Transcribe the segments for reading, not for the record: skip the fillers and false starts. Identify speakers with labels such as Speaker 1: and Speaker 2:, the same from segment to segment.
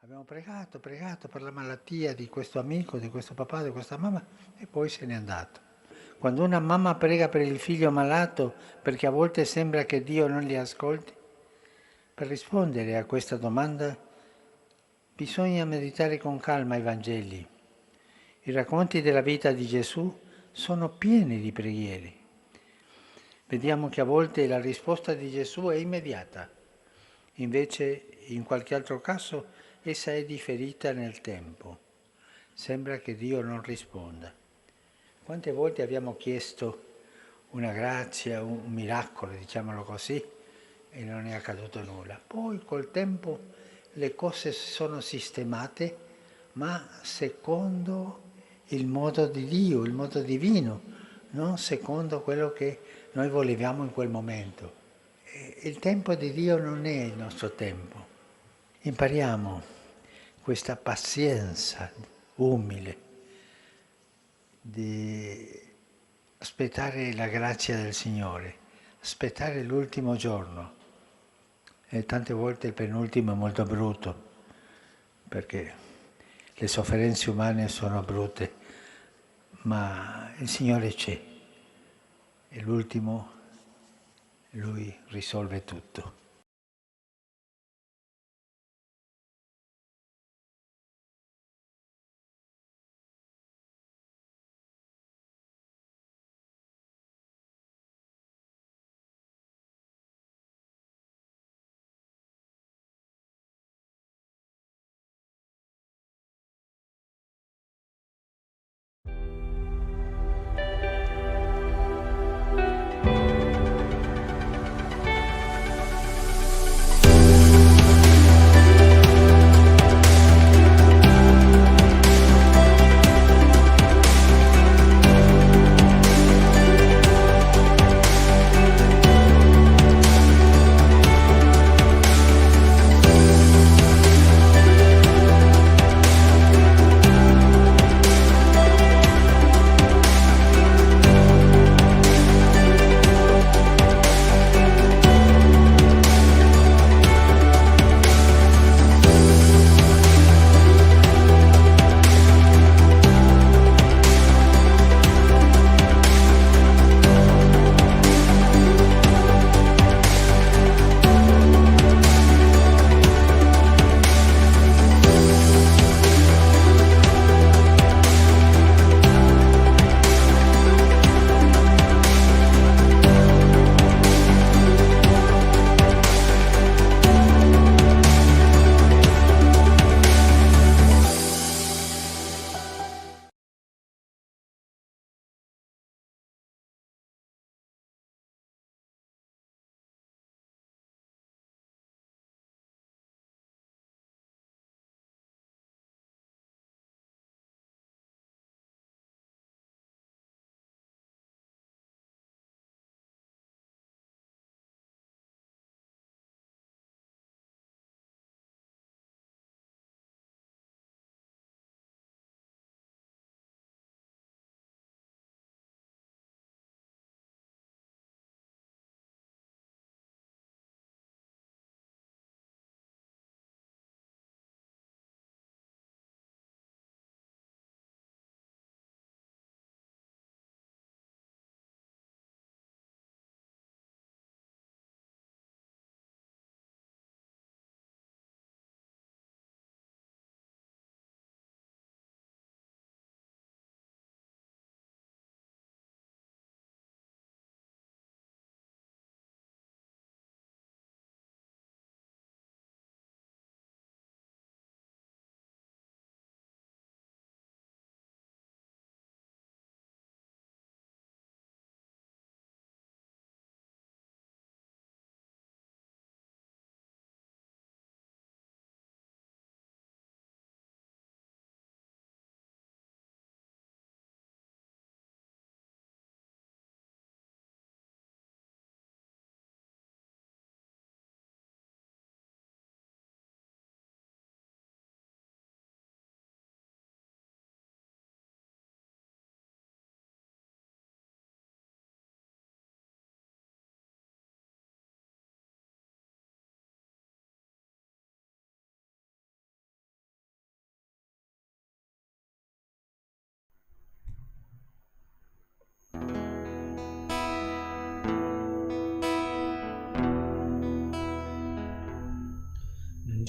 Speaker 1: Abbiamo pregato, pregato per la malattia di questo amico, di questo papà, di questa mamma e poi se n'è andato. Quando una mamma prega per il figlio malato, perché a volte sembra che Dio non li ascolti, per rispondere a questa domanda bisogna meditare con calma i Vangeli. I racconti della vita di Gesù sono pieni di preghiere. Vediamo che a volte la risposta di Gesù è immediata, invece in qualche altro caso essa è differita nel tempo. Sembra che Dio non risponda. Quante volte abbiamo chiesto una grazia, un miracolo, diciamolo così, e non è accaduto nulla. Poi col tempo le cose sono sistemate, ma secondo il modo di Dio, il modo divino, non secondo quello che noi volevamo in quel momento. Il tempo di Dio non è il nostro tempo. Impariamo questa pazienza umile di aspettare la grazia del Signore, aspettare l'ultimo giorno. E tante volte il penultimo è molto brutto, perché le sofferenze umane sono brutte, ma il Signore c'è e l'ultimo Lui risolve tutto.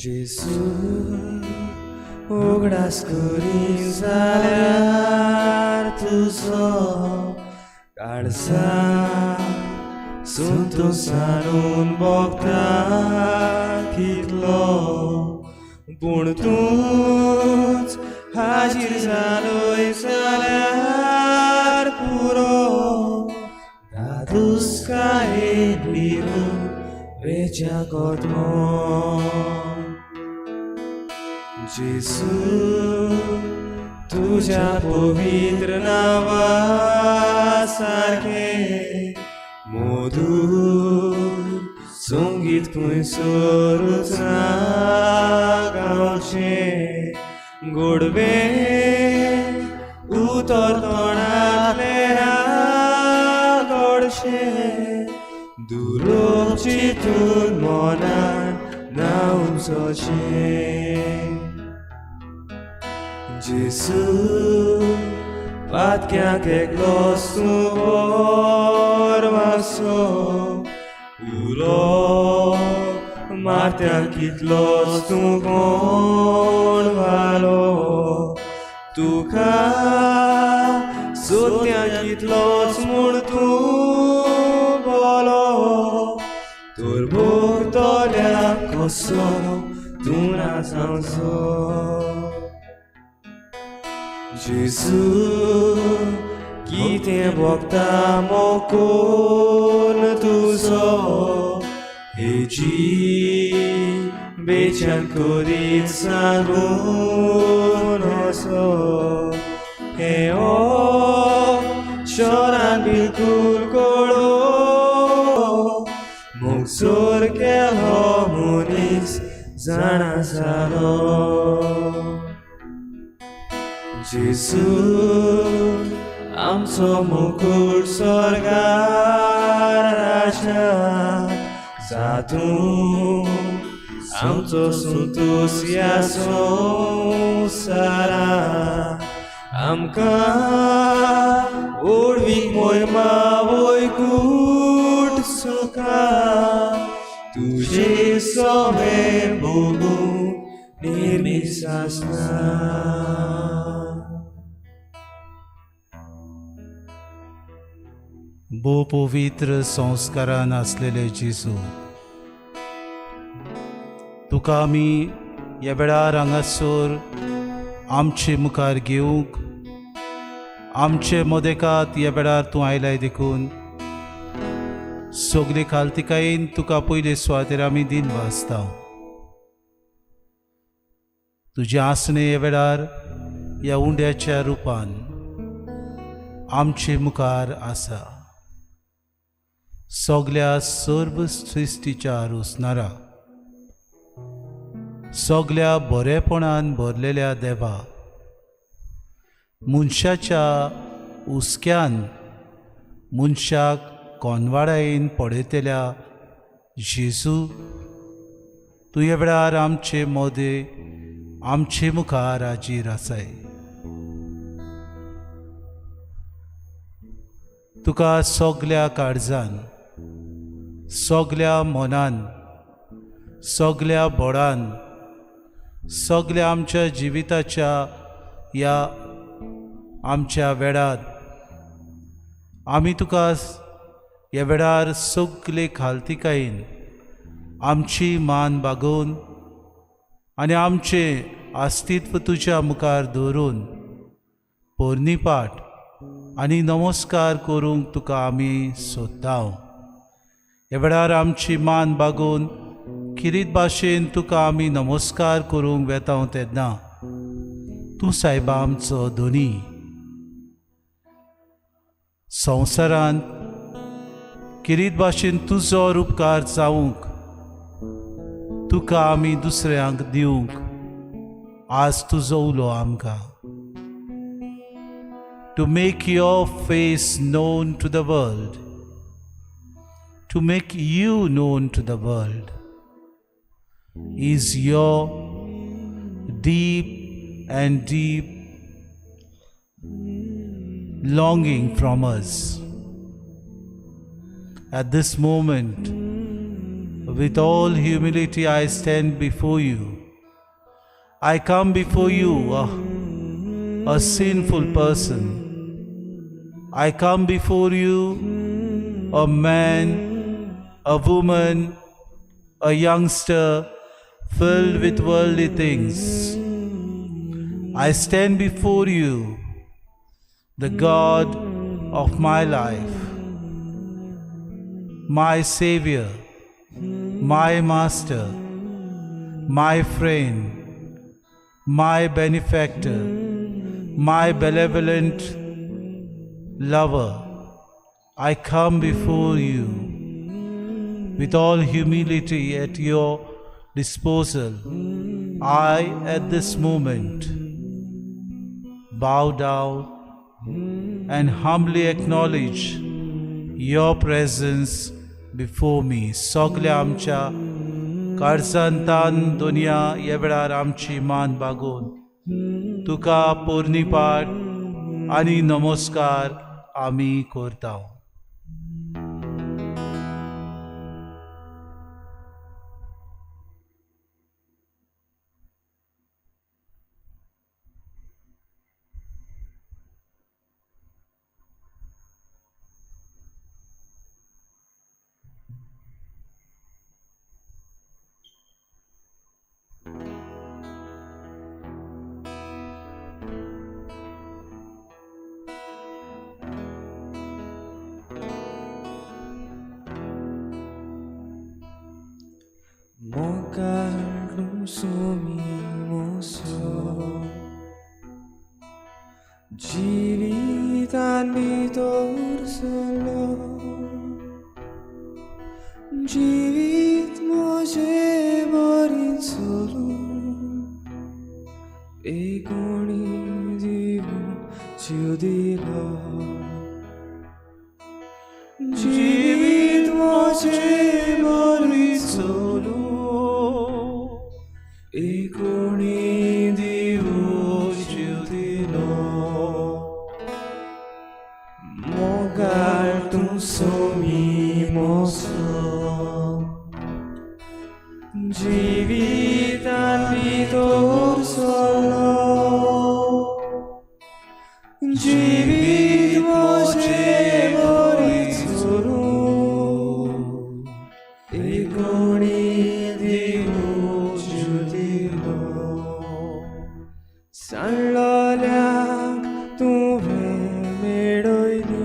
Speaker 2: जेजू उगडास करी जाल्यार तुजो काळजा संतोसानून भोगता कितलो पूण तूंच हाजीर जालोय जाल्यार पुरो दादुस्कायेन विरून वेच्या कोतमो. जेजू तुज्या पवित्र नांवा सारकें मधूर संगीत खंयसरूच ना गावचें गोडवें उतर तोंडांतलें ना गोडशें दुरोग चिंतून मनान ना उपजचें. जेजू पातक्यांक एकलोच तूं बरो उलो मारत्यांक कितलोच तूं कोण वालो तुका सोदत्यांक कितलोच म्हूण तूं बोलो तर भोगतल्याक कसो तूं ना जावचो. जेजू कितें भोगता मोकोन तुजो हेजी बेच्यान करीत सांगून असो हें शरान बिलकूल कळो मोगसोर केलो मनीस जाणा जालो. जेजू आमचो मुकूट स्वर्गार राजा जातूं आमचो संतोस ह्या संवसारा आमकां व्हडवीक मोयमा वैकूट सुखा तुजे सवें भोगूं निर्मीस आसना.
Speaker 3: भोव पवित्र संस्कारान आसलेले जेजू, तुका आमी ह्या वेळार हांगासर आमचे मुखार घेवंक आमचे मदेकात ह्या वेळार तूं आयलाय देखून सगळे खालतिकायेन तुका पयले सुवातेर आमी दिन वाचता. तुजें आसणें ह्या वेळार ह्या उंड्याच्या रुपान आमचे मुखार आसा. सगल्या सर्व सृश्टीच्या रोसणारा सगल्या बरेपणान भरलेल्या देवा, मनशाच्या हुस्क्यान मनशाक कोनवाडायेन पळयतल्या जेजू, तूं ह्या वेळार आमचे मदें आमचे मुखार हाजीर आसाय. तुका सगल्या काळजान सगल्या मनान सगल्या बळान सगल्या आमच्या जिविताच्या ह्या आमच्या वेळार आमी तुका ह्या वेळार सगले खालतिकायेन आमची मान बागोवन आनी आमचें अस्तित्व तुज्या मुखार दवरून पोरणीपाठ आनी नमस्कार करूंक तुका आमी सोदता. ह्या वेळार आमची मान बागोवन किरीत भाशेन तुका आमी नमस्कार करूंक वेता तेन्ना तूं सायबा आमचो धनी, संवसारांत किरीत भाशेन तुजो उपकार जावंक तुका आमी दुसऱ्यांक दिवंक आज तुजो उलो आमकां. To make your face known to the world, to make you known to the world is your deep and deep longing from us. At this moment, With all humility I stand before you. I come before you a sinful person. I come before you a man, a woman, a youngster filled with worldly things. I stand before you, the God of my life, my Savior, my Master, my friend, my benefactor, my benevolent lover. I come before you with all humility at your disposal. I, at this moment, bow down and humbly acknowledge your presence before me. सगल्या आमच्या काळजांतान दुनिया ह्या वेळार आमची मान बागोवन तुका पोरणीपाठ आनी नमस्कार आमी करता.
Speaker 2: जिवितान भितर सरलो, जिवीत म्हजें बरें चलूं, एकोणी दिवन जीव दिलो. जिवीत म्हजें बरें चलूं, एकोणी दिवन जीव दिलो. मोगाळ तूं सोमी मोसो, जिवितान भितर सरलो, जिवीत म्हजें बरें चलूं, एकोणी दिवन जीव दिलो. सांडलोल्यांक तुवें मेळयली,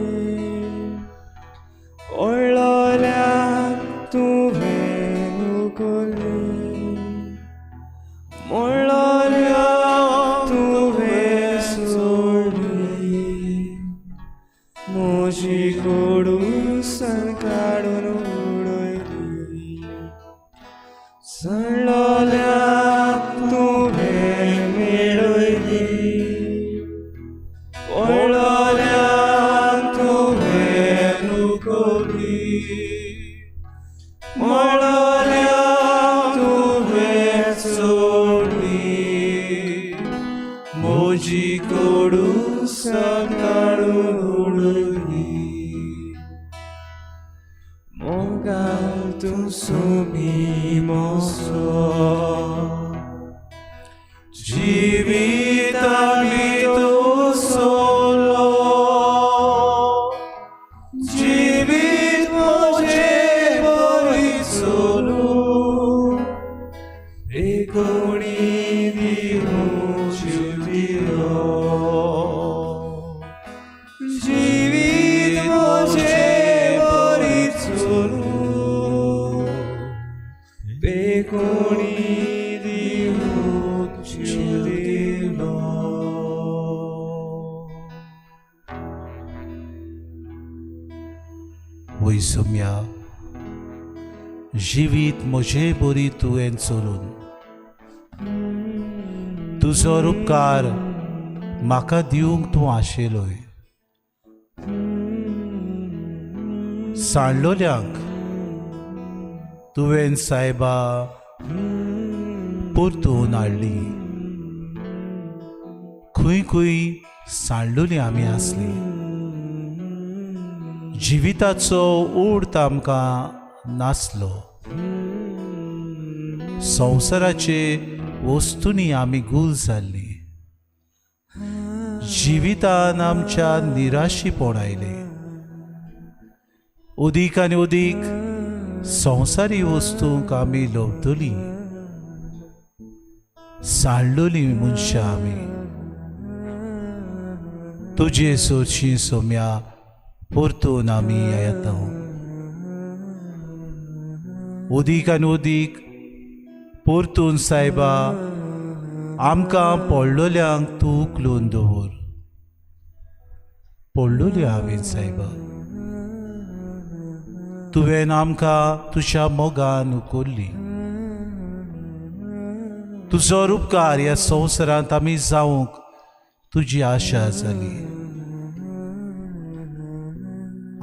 Speaker 2: पडलोल्यांक तुवें उखल्ली, मोडलोल्यांक तुवें सोडली, म्हजी कोडूसान काडून उडयली. सांडलोल्यांक तुवें मेळयली, पडलोल्यांक तुवें उखल्ली, मोडलोल्यांक तुवें सोडली, म्हजी कोडूसान काडून उडयली. मोगाळ तूं सोमी मोसो,
Speaker 3: जिवितान भितर सरलो, जिवीत म्हजें बरें चलूं,
Speaker 2: एकोणी दिवन जीव दिलो. जिवीत म्हजें बरें चलूं, एकोणी दिवन जीव दिलो.
Speaker 3: वय सोम्या, जिवीत म्हजें बरी तुवें चलून, तुजो उपकार म्हाका दिवंक तूं आशेलोय. सांडलोल्यांक तुवें सायबा परतून हाडली. खंय खंय सांडलोली आमी आसली. जिविताचो ओर्थ आमकां नासलो. संवसाराचे वस्तूंनी आमी गुल जाल्ली. जिवितान आमच्या निराशीपण आयलें. अदीक आनी अदीक संवसारी वस्तूंक आमी लवतली, सांडलोली मनशां आमी. तुजे सोरशी सोम्या परतून आमी येता. अदीक आनी अदीक परतून सायबा आमकां पडलोल्यांक तूं उखलून दवर. पडलोली हांवें सायबा, तुवें आमकां तुज्या मोगान उखल्ली. तुजो उपकार ह्या संवसारांत आमी जावंक तुजी आशा जाली.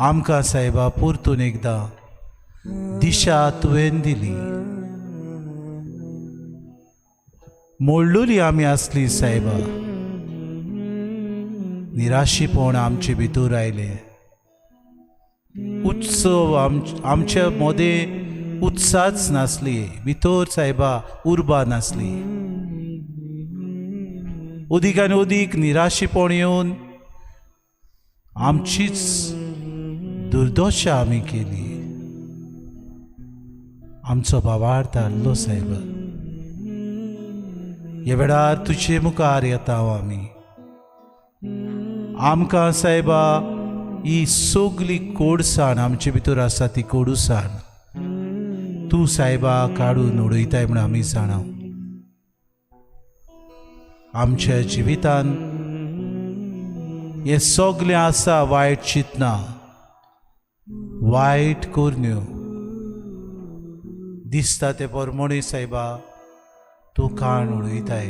Speaker 3: आमकां सायबा परतून एकदां दिशा तुवें दिली. मोडलोली आमी आसली सायबा, निराशीपण आमचे भितर आयलें. उत्सव आमच्या मदें उत्साहच नासली, भितर सायबा उर्बा नासली. अदीक आनी अदीक निराशीपण येवन आमचीच दुर्दशा आमी केली. आमचो भावार्थ हाडलो सायबा. ह्या वेळार तुजे मुखार येता आमी. आमकां सायबा ही सगली कोडसाण आमचे भितर आसा, ती कोडूसाण तूं सायबा काडून उडयताय म्हूण आमी जाणा. आमच्या जिवितान हें सगलें आसा वायट चिंतना, वायट करण्यो दिसता ते परमणी सायबा तूं काण उडयताय.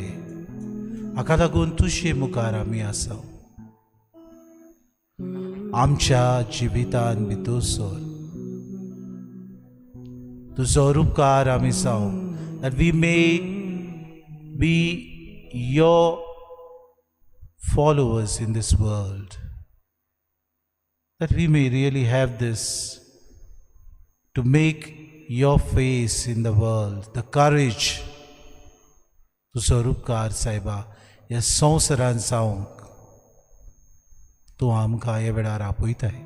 Speaker 3: हाका लागून तुजे मुखार आमी आसा. आमच्या जिवितान भितर सर, तुजो उपकार आमी जावं, that we may be your followers in this world, that we may really have this to make your face in the world, the courage. तुजो उपकार सायबा ह्या संवसारान जावंक तूं आमकां ह्या वेळार आपयताय.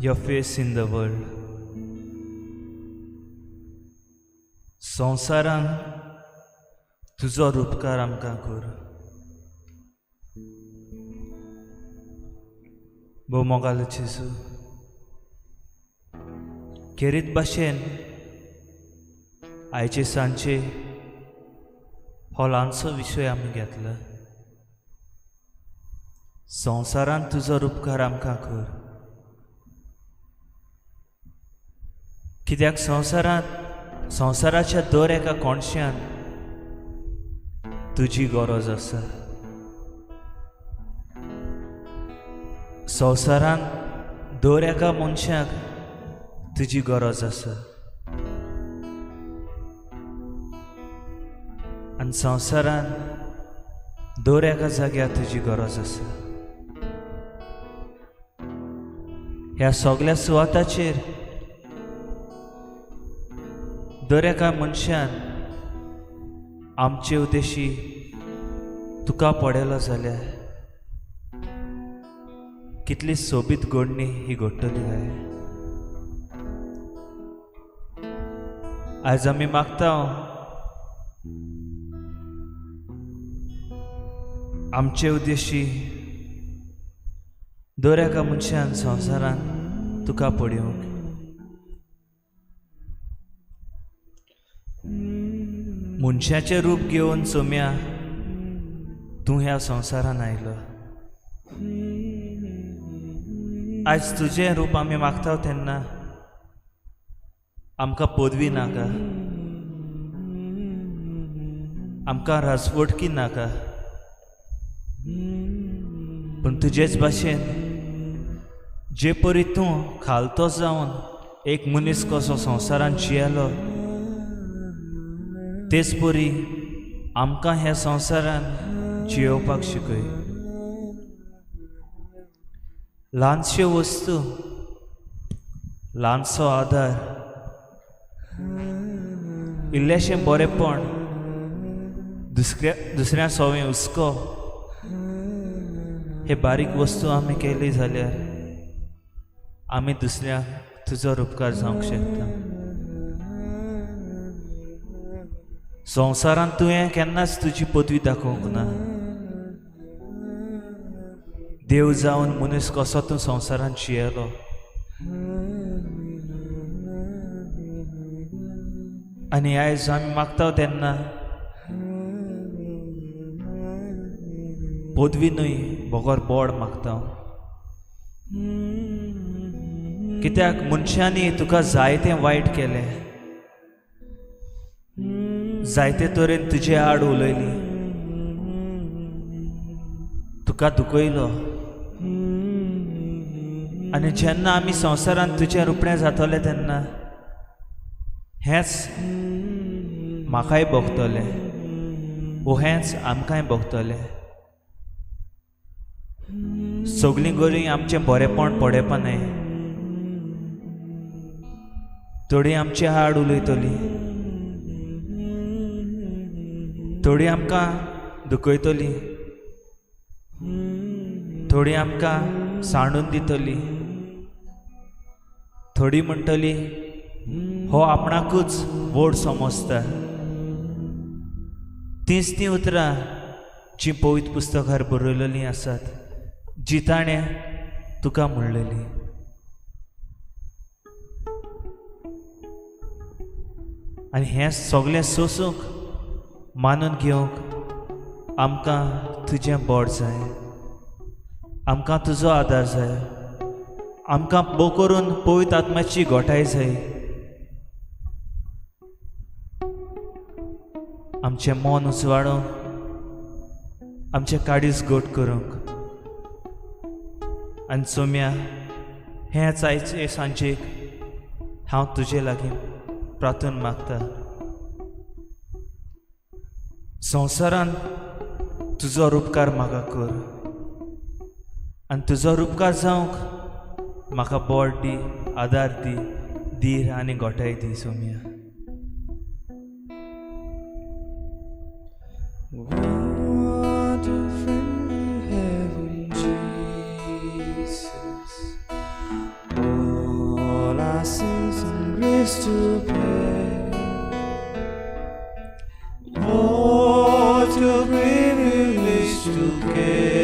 Speaker 4: Your face in the world. संवसारान तुजो उपकार आमकां कर. भोव मोगाल जेजू, खेरीत भाशेन आयचे सांजचे हो ल्हानसो विशय आमी घेतला. संवसारान तुजो उपकार आमकां कर. कित्याक संवसारांत संवसाराच्या दर एका कोणशान तुजी गरज आसा. संवसारांत दर एका मनशाक तुजी गरज आसा. आनी संवसारांत दर एका जाग्यार तुजी गरज आसा. ह्या सगळ्या सुवाताचेर दर एका मनशान आमचे उद्देशी तुका पडयलो जाल्यार कितली सोबीत गोडणी ही घडटली काय. आयज आमी मागता आमचे उद्देशी दर एका मनशान संवसारान तुका पळोवंक. मनशाचें रूप घेवन सोम्या तूं ह्या संवसारान आयलो. आयज तुजें रूप आमी मागता तेन्ना आमकां पदवी नाका, आमकां राजवटकी नाका, पूण तुजेच भाशेन जे परी तूं खालतो जावन एक मनीस कसो संवसारान जियेलो तेच परी आमकां ह्या संवसारान जियेवपाक शिकय. ल्हानश्यो वस्तू, ल्हानसो आदार, इल्लेशें बरेंपण, दुसऱ्या सोवें हुस्को, हे बारीक वस्तू आमी केली जाल्यार आमी दुसऱ्यांक तुजो उपकार जावंक शकता. संवसारांत तुवें केन्नाच तुजी पदवी दाखोवंक ना. देव जावन मनीस कसो तूं संवसारांत जियेलो आनी आयज आमी मागता तेन्ना पदवी न्हय बगर बोड मागता. कित्याक मनशांनी तुका जायतें वायट केलें, जायते तरेन तुजे आड उलयली, तुका दुखयलो. आनी जेन्ना आमी संवसारांत तुजें रुपणें जातलें तेन्ना हेंच म्हाकाय भोगतलें वो हेंच आमकांय भोगतलें. सगळीं गोरीं आमचें बरेंपण पळेपा न्हय, थोडीं आमचे आड उलयतलीं, थोडीं आमकां दुखयतलीं, थोडीं आमकां सांडून दितलीं, थोडीं म्हणटलीं हो आपणाकूच व्हड समजता. तींच तीं उतरां जीं पवित्र पुस्तकार बरयलेलीं आसात, जी ताणें तुका म्हणलेली. आनी हें सगळें सोसूंक मानून घेवंक आमकां तुजें बोड जाय, आमकां तुजो आदार जाय, आमकां भोव करून पवित्र आत्म्याची गोठाय जाय. आमचें मन उजवाडूंक, आमचें काडीस गोट करूंक. आनी सोम्या, हेंच आयचे सांजेक हांव तुजे लागीं प्रार्थना मागता. संवसारांत तुजो उपकार म्हाका कर आनी तुजो उपकार जावंक म्हाका बोड दी, आदार दी, धीर आनी गोठाय दी Saumya.
Speaker 2: What a friend we have in Jesus, all our sins and griefs to bear. What a privilege to carry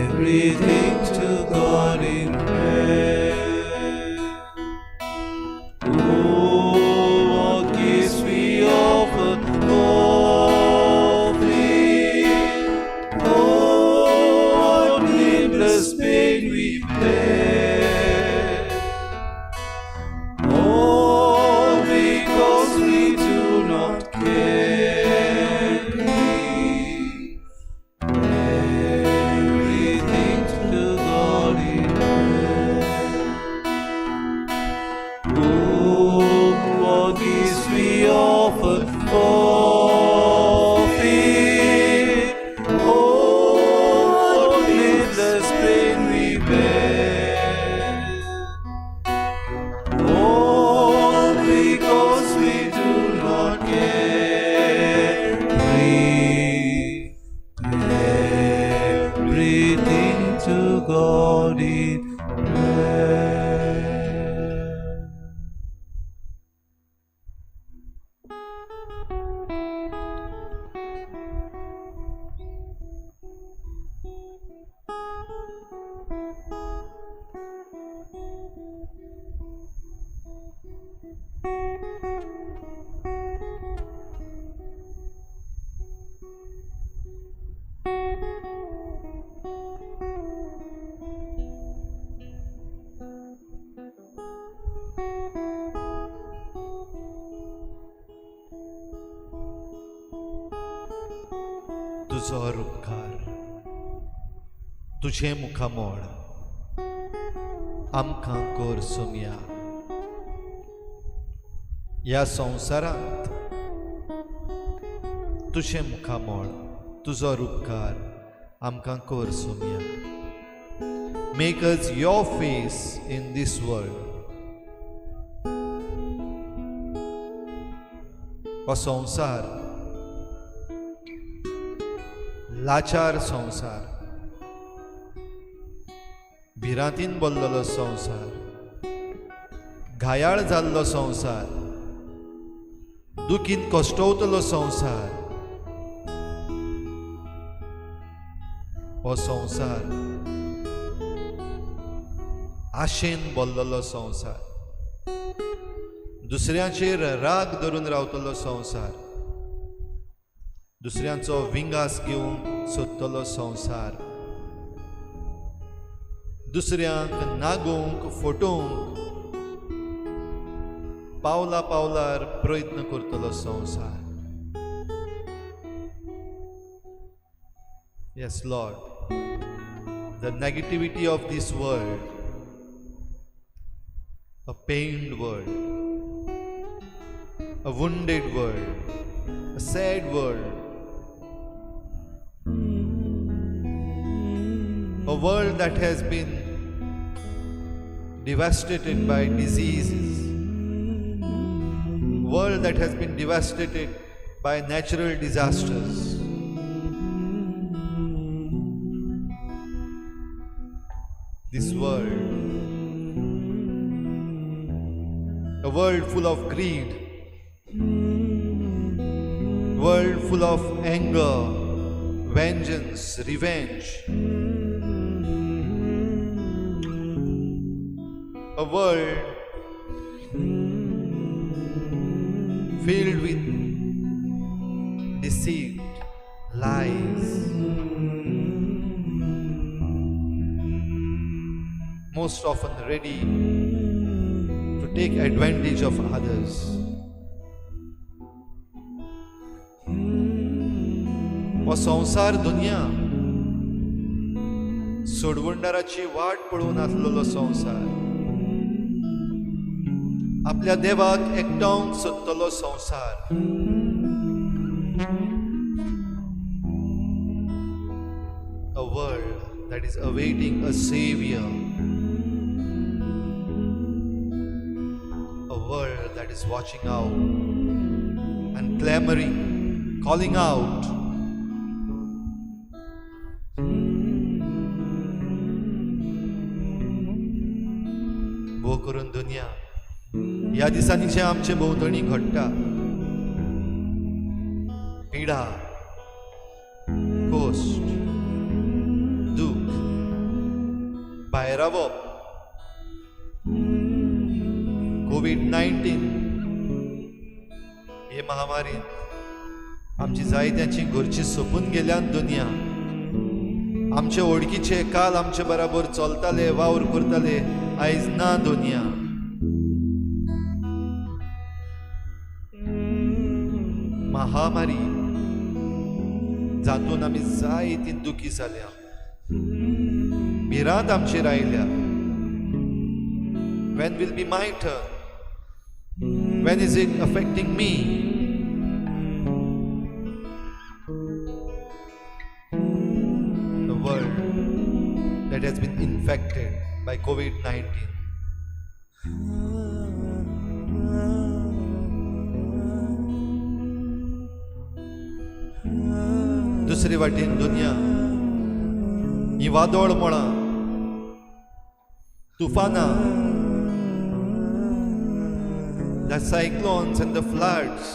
Speaker 2: everything to God in prayer. Oh, what gifts we often forfeit. Oh, what needless pain we bear.
Speaker 5: तुजो उपकार, तुजें मुखामळ आमकां कर सोमया. ह्या संवसारांत तुजें मुखामळ, तुजो उपकार आमकां कर Somaiya. Make us your face in this world. हो संवसार लाचार संवसार, भिरांतीन भरलेलो संवसार, घायाळ जाल्लो संवसार, दुखीन कश्टवतलो संवसार, हो संवसार आशेन भरलेलो संवसार, दुसऱ्यांचेर राग धरून रावतलो संवसार, दुसऱ्यांचो विंगास घेवंक सोदतलो संवसार, दुसऱ्यांक नागोवंक फटोवंक पावला पावलार प्रयत्न करतलो संवसार. Yes Lord, the negativity of this world, a pained world, a wounded world, a sad world, a world that has been devastated by diseases, world that has been devastated by natural disasters. This world, a world full of greed, world full of anger, vengeance, revenge, a world filled with deceit, lies, most often ready to take advantage of others. हो संवसार दुनिया सोडवणदाराची वाट पळोवन आसलेलो संवसार, आपल्या देवाक एकटावंक सोदतलो संवसार. A world that is awaiting a savior, a world that is watching out and clamoring, calling out. भो करून दुनिया ह्या दिसांनी जें आमचे भोंवतणी घडटा, पिडा, कोश्ट, दूख, भायरावप, कोवीड-19 हे महामारीन आमची जायत्यांची घरची सोंपून गेल्यान दुनिया. आमचे वळखीचे काल आमचे बराबर चलताले, वावर करताले, आयज ना दुनिया. महामारी जातून आमी जायती दुखी जाल्या, भिरांत आमचेर आयल्या. When will be my turn? When is it affecting me? The world that has been infected by COVID-19. दुसरे वाटेन दुनिया ही वादळ मळां, तुफानां, the cyclones and the floods,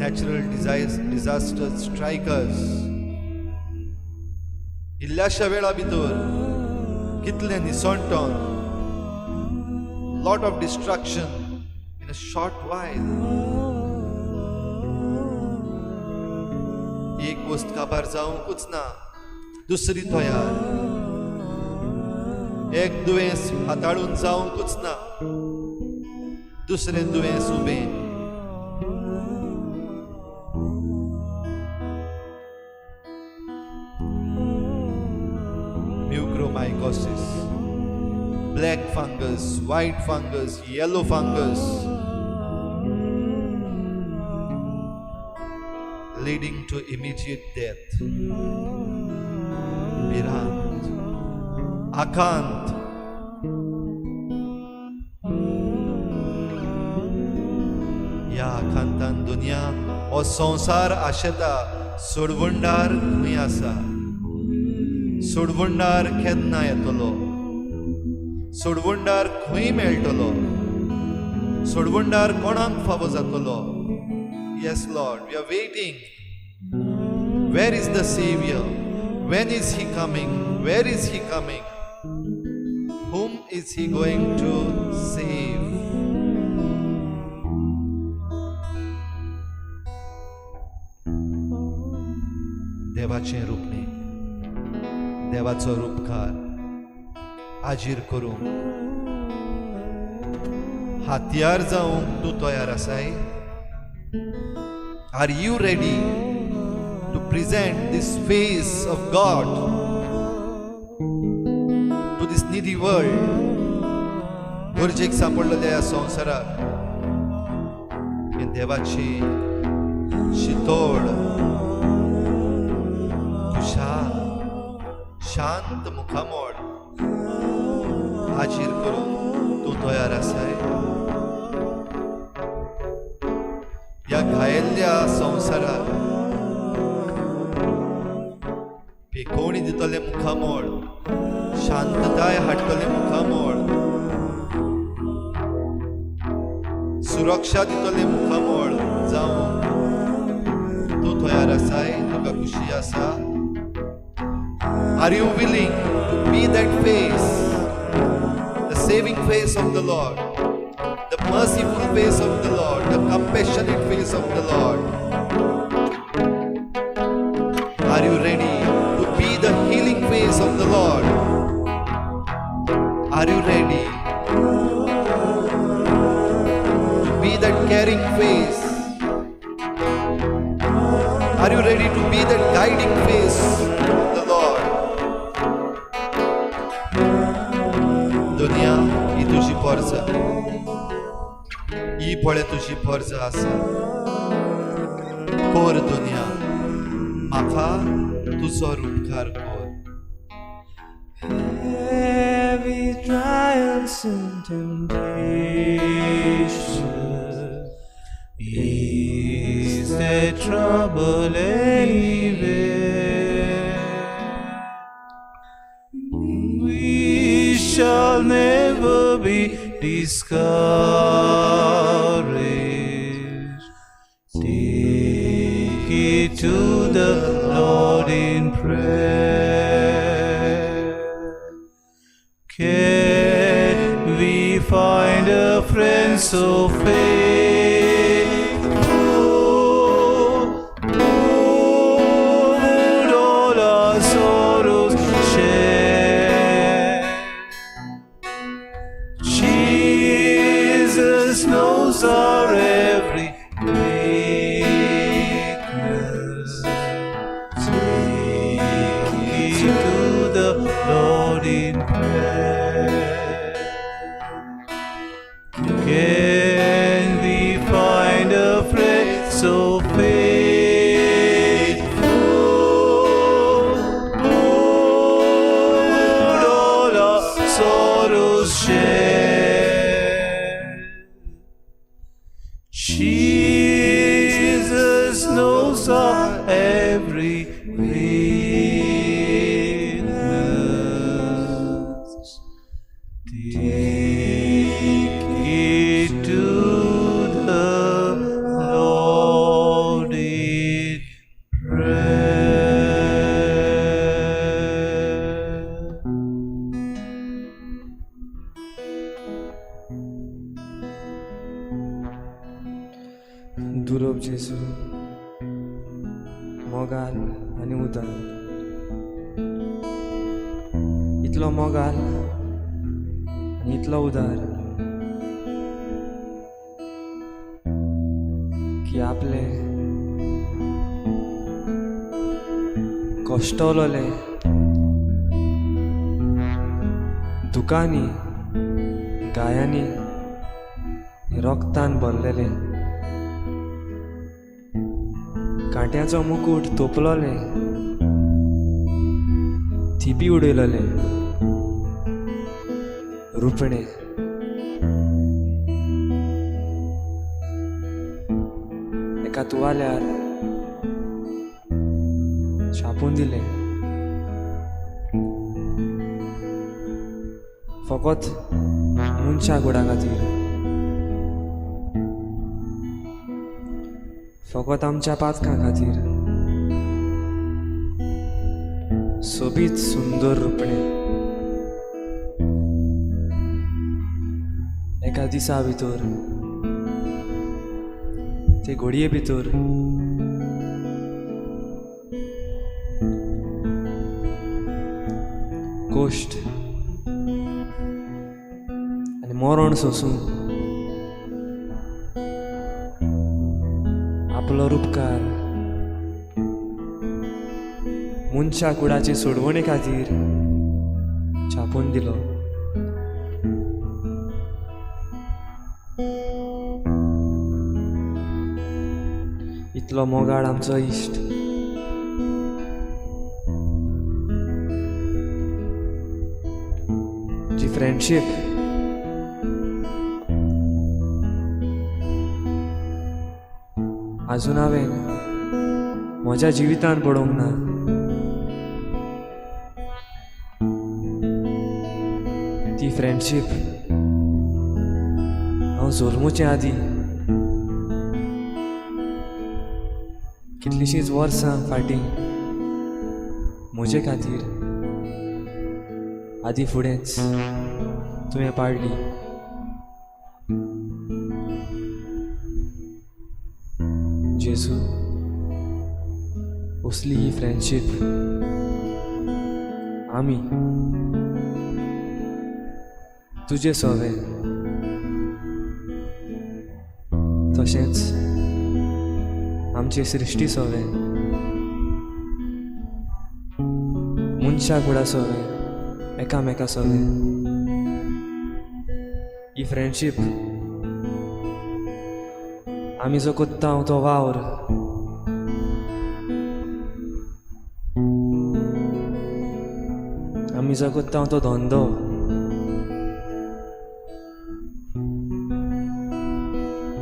Speaker 5: natural disasters strike us. इल्ल्याशा वेळा भितर कितलें निसणटन, lot of destruction in a short while. एक वस्त काबार जावंकूच ना, दुसरी तयार. एक दुयेंस हाताळून जावंकूच ना, दुसरें दुयेंस उबें. Black fungus, white fungus, yellow fungus, leading to immediate death. भिरांत, आकांत. ह्या आकांतान दुनिया हो संवसार आशेता सोडवणदार खंय आसा, सोडवणदार केन्ना येतलो, सोडवणदार खंय मेळटलो, सोडवणदार कोणाक फावो जातलो. Yes Lord, we are waiting. Where is the saviour? When is he coming? Where is he coming? Whom is he going to save? देवाचें रूपणें, देवाचो रूपकार आजीर करूंक, हातयार जावंक तूं तयार आसाय? Are you ready to present this face of God to this needy world? गरजेक सांपडलेल्या ह्या संवसाराक हे देवाची शितोळ, खुशाल, शांत मुखामोड हाजीर करूंक तूं तयार आसाय? ह्या घायल्ल्या संवसाराक पेकोवणी दितले मुखामोड, शांतताय हाडटले मुखामोड, सुरक्षा दितले मुखामोड जावंक तूं तयार आसाय? तुका खुशी आसा? Are you willing to be that face, the saving face of the Lord, the merciful face of the Lord, the compassionate face of the Lord? Are you ready to be the healing face of the Lord? Are you ready to be that caring face? Are you ready to be that guiding face of the Lord? दुनिया ही तुजी पर्जा, ही पळय तुजी पर्जा आसा. कोर दुनिया, म्हाका तुजो रूपकार कोर.
Speaker 2: Heavy trials and temptations,
Speaker 3: is there trouble anywhere? We shall never be discouraged. Take it to the Lord in prayer. Can we find a friend so faithful, who would all our sorrows share? Jesus knows our every weakness. Take it to the Lord in prayer. Can we find a friend so faithful, who would all our sorrows share? Jesus knows our every weakness. Take it to the Lord in prayer.
Speaker 2: दुरोब जेजू, मोगाल आनी उदार, इतलो मोगाल आनी इतलो उदार की आपले कश्टवलोले दुकानी गायांनी रोगतान भरलेलें, कांट्याचो मुकूट तोपलोलें, थिपी उडयलोलें रुपणें. एका तुवाल्यार छापून दिलें. फकत मनशा गोडा खातीर, फकत आमच्या पातकां खातीर. सोबीत सुंदर रुपणें एका दिसा भितर, ते घोडये भितर कोश्ट आनी मरण सोसून आपलो रुपकार मनशा कुडाचे सोडवणे खातीर छापून दिलो. इतलो मोगाळ आमचो इश्ट. जी फ्रेंडशीप आजून हांवें म्हज्या जिवितान पळोवंक ना, ती फ्रेंडशीप हांव जल्मुचे आदीं कितलींशींच वर्सां फाटीं म्हजे खातीर आदीं फुडेंच तुवें पाडली. जेजू, असली ही फ्रेंडशीप आमी तुजे सवे तशेंच आमची सृश्टी सवे, मनशा कुडा सवे, एकामेका सवे ही फ्रेंडशीप आमी जो कोत्ता तो वावर आमी जो कोत्ता तो धंदो,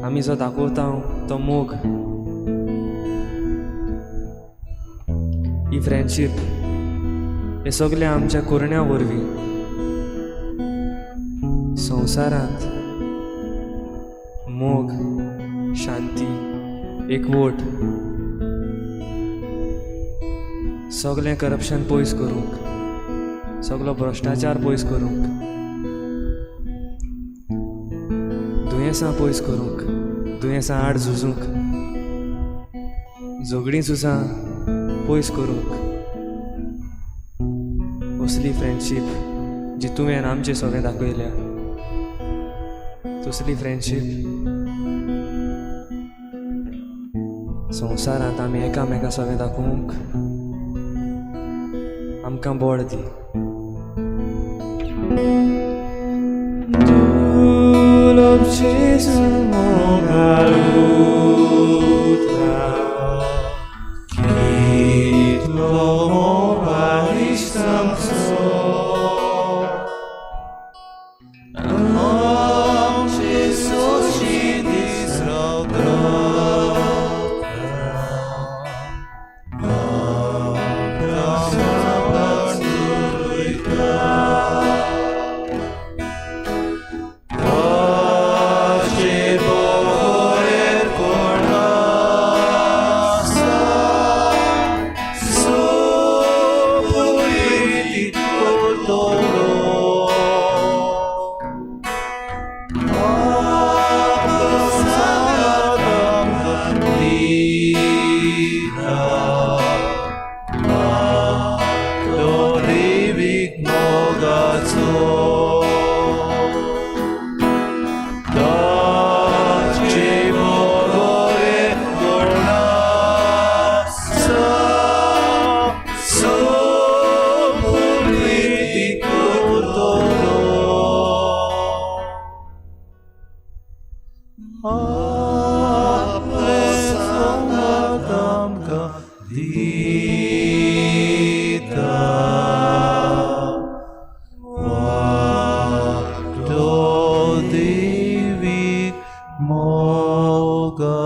Speaker 2: आमी जो दाखोवता तो मोग, ही फ्रेंडशीप हे सगळे आमच्या कोरण्या वरवीं संवसारांत मोग, शांती, एकवट, सगळें करप्शन पयस करूंक, सगळो भ्रश्टाचार पयस करूंक, दुयेंसां पयस करूंक, दुयेंसां आड झुजूंक, झगडीं झुजां पयस करूंक, असली फ्रेंडशीप जी तुवें आमचे सगळें दाखयल्या तसली फ्रेंडशीप संवसारांत आमी एकामेका सगळें दाखोवंक आमकां बळ दी.
Speaker 3: Apresangat amka dita. Vado Devi Mogatso.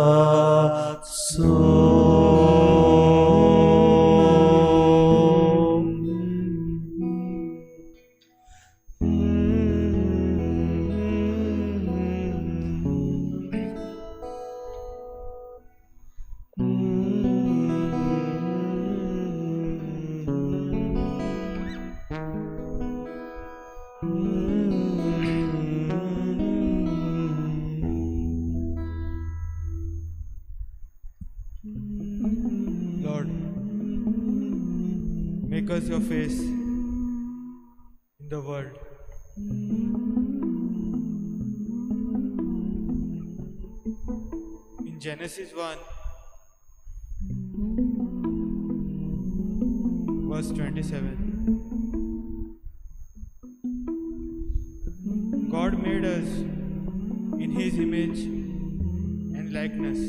Speaker 6: Lord, make us your face in the world. In Genesis 1, verse 27, God made us in His image and likeness.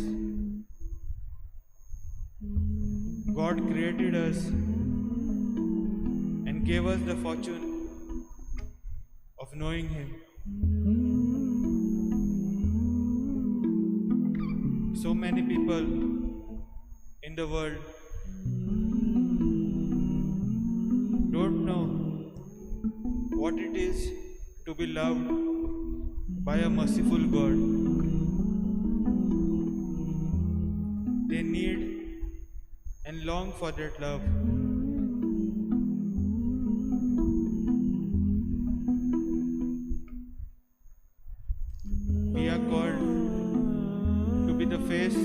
Speaker 6: God created us and gave us the fortune of knowing Him. So many people in the world don't know what it is to be loved by a merciful God. They need and long for that love. We are called to be the face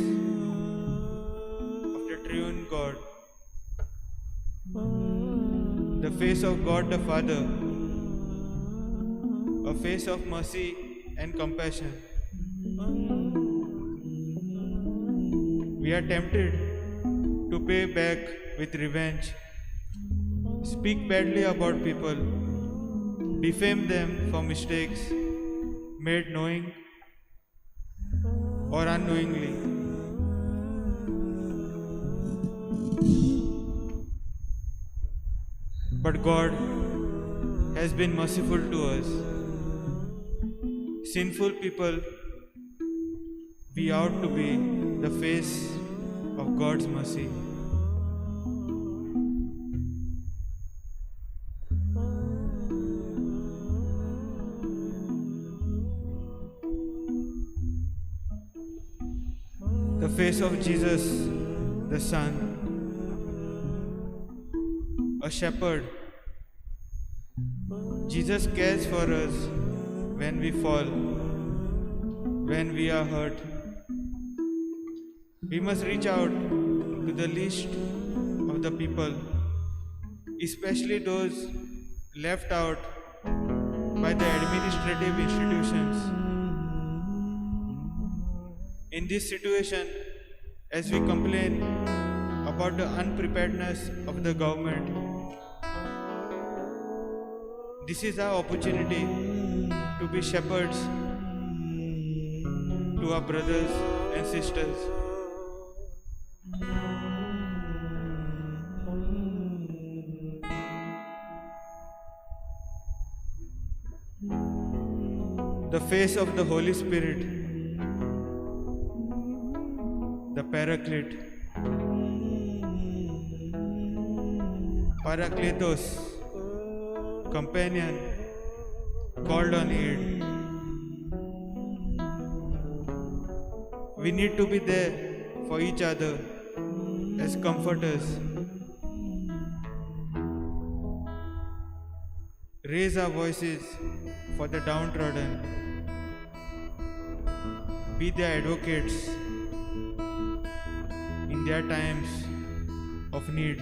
Speaker 6: of the triune God, the face of God the Father, a face of mercy and compassion. We are tempted to pay back with revenge, speak badly about people, defame them for mistakes made knowing or unknowingly. But God has been merciful to us. Sinful people, we ought to be the face of God's mercy. The face of Jesus, the Son, a shepherd. Jesus cares for us when we fall, when we are hurt. We must reach out to the least of the people, especially those left out by the administrative institutions. In this situation, as we complain about the unpreparedness of the government, this is our opportunity to be shepherds to our brothers and sisters. The face of the Holy Spirit, the Paraclete, Parakletos, companion, called on aid. We need to be there for each other as comforters. Raise our voices for the downtrodden. Be their advocates in their times of need.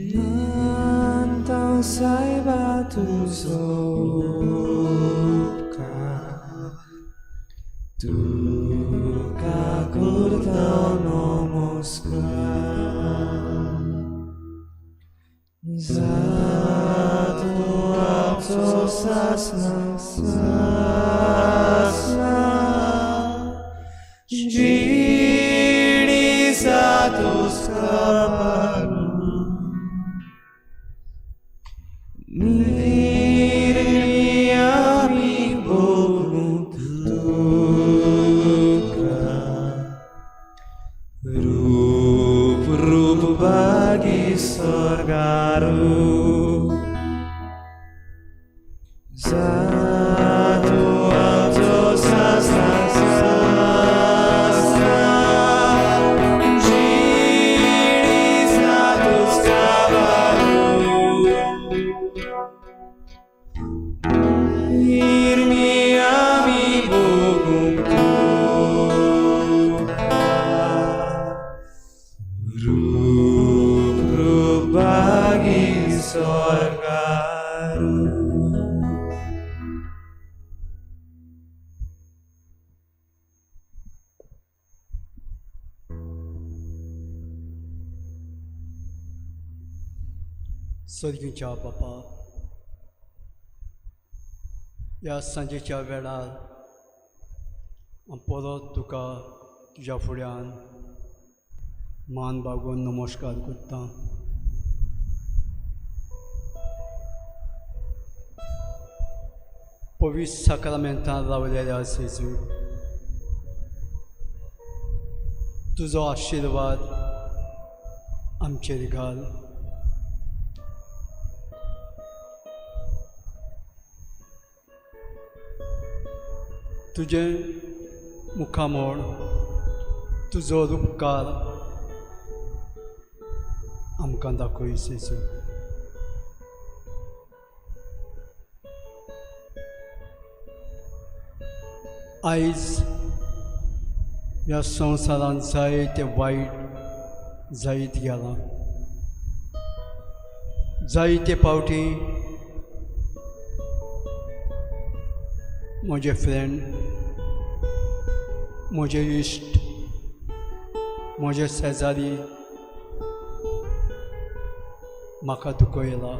Speaker 2: Nantang saiba tuzo upkar, tuka kurta namaskar. Zatu apso sasna sasna, jini satus kaparu. Nirmiyami bognu tuka, rup rup bagi sorgaru. Zatu apso sasna sasna, jini satus kaparu. Nirmiyami bogum tuka, rup rup bagi sorgaru.
Speaker 7: सर्गीच्या बापा, ह्या सांजेच्या वेळार हांव परत तुका तुज्या फुड्यान मान बागोवन नमस्कार करता. पवित्र साक्रामेंतान रावलेल्या जेजू, तुजो आशिर्वाद आमचेर घाल. तुजें मुखामळ, तुजो उपकार आमकां दाखय जेजू. आयज ह्या संवसारांत जायते वायट जायत गेलां, जायते फावटी म्हजे फ्रेंड, म्हजे इश्ट, म्हजे शेजारी म्हाका दुखयला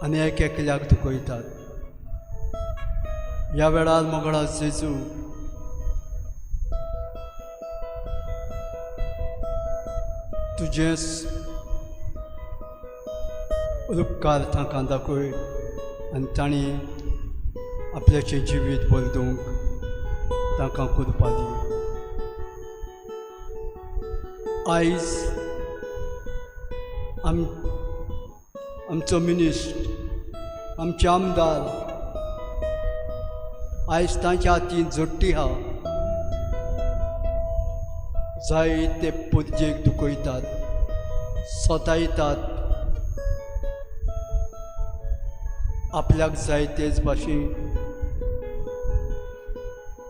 Speaker 7: आनी एक एकल्याक दुखयतात. ह्या वेळार मोगळा जेजू, तुजें उपकार तांकां दाखय आनी तांणी आपल्याचें जिवीत बदलूंक तांकां कृपा दी. आयज आमचो मिनिस्ट, आमचे आमदार आयज तांच्या हातीन जोडटी आहा, जायते पुरजेक दुखयतात, सतायतात, आपल्याक जाय तेच भाशेन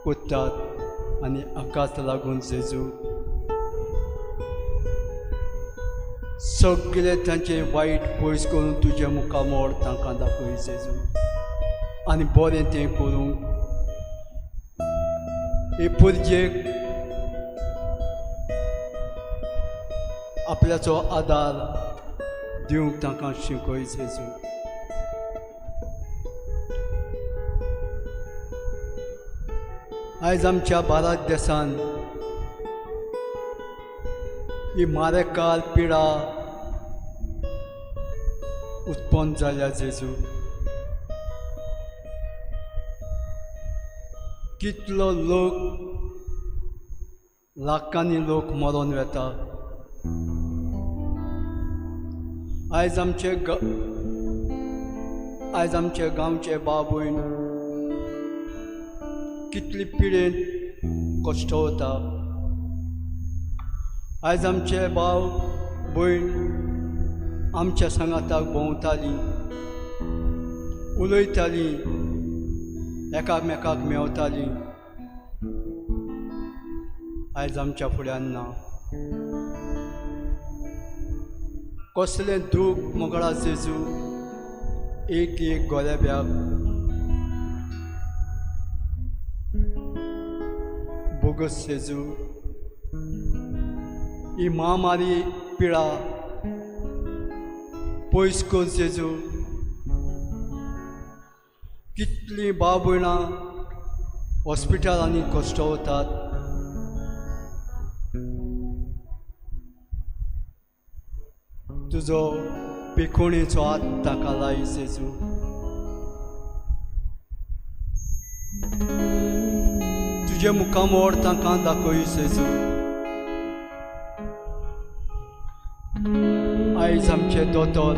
Speaker 7: कोत्तात आनी हाकाच लागून जेजू सगळे तांचे वायट पयस करून तुजें मुखामळ तांकां दाखय जेजू, आनी बरें तें करूंक हे पुरजेक आपल्याचो आदार दिवंक तांकां शिकय जेजू. आयज आमच्या भारत देशान ही मारेकार पिडा उत्पन्न जाल्या जेजू. कितलो लोक, लाखांनी लोक मरोन वेता. आयज आमचे गांवचे बाबून कितली पिडेन कश्ट वता. आयज आमचे भाव भयण आमच्या सांगाताक भोंवतालीं, उलयतालीं, एकामेकाक मेवतालीं, आयज आमच्या फुड्यान ना. कसलें दूख मोगळा जेजू एक एक गोल्याब्याक बोगस जेजू। ही महामारी पिडा पयस कर जेजू। कितलीं भाव भयणां हॉस्पिटलांनी कश्ट वतात, तुजो पिकोणेचो हात ताका लाय जेजू। तुजें मुखामोड तांकां दाखय जेजू। आयज आमचे दोतोर,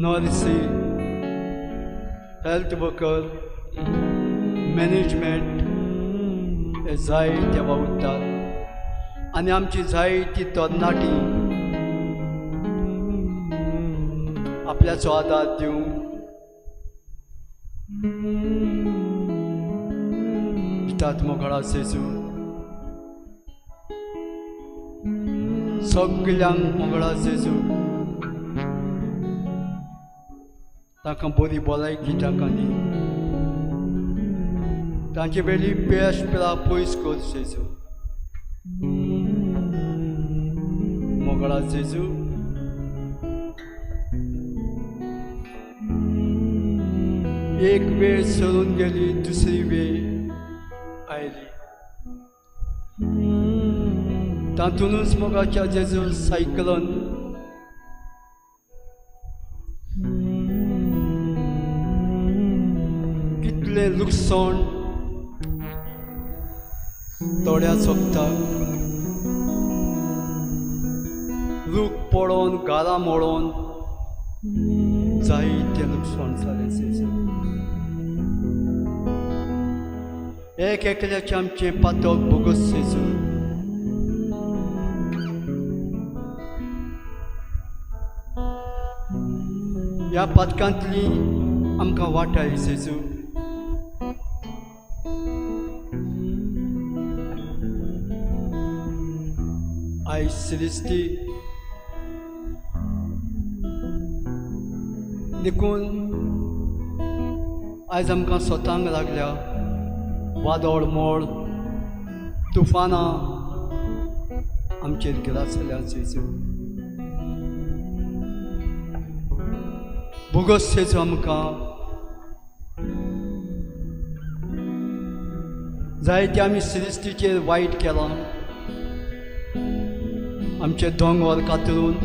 Speaker 7: नर्सी, हेल्थ वर्कर, मॅनेजमेंट हे जायते वावुरतात आनी आमची जायती तरणाटी आपल्याचो आदार दिवंक दितात मोगळा जेजू। सगल्यांक मोगळा जेजू, तांकां बरी भलायकी तांकां दी, तांचे वेली पेश पिळा पयस कर जेजू। मोगळा जेजू, एक वेळ सरून गेली, दुसरी वेळ आयली, तातूनच मोगाच्या जेजू सायकलन कितलें लुकसाण थोड्या सोंपता, रूख पडोन गारां मोडोन जायतें लुकसाण जालें जेजू। एक एकल्याचें आमचें पातक बोगस जेजू। ह्या पातकांतली आमकां वाटाय जेजू। आयज सिरिस्ती देखून आयज आमकां स्वतांक लागल्या वादळ मोड तुफानां आमचेर गिरास जाल्या जेजू। बोगस जेजू आमकां जायते आमी सिरिस्तीचेर वायट केलां, आमचे दोंगर कातरून,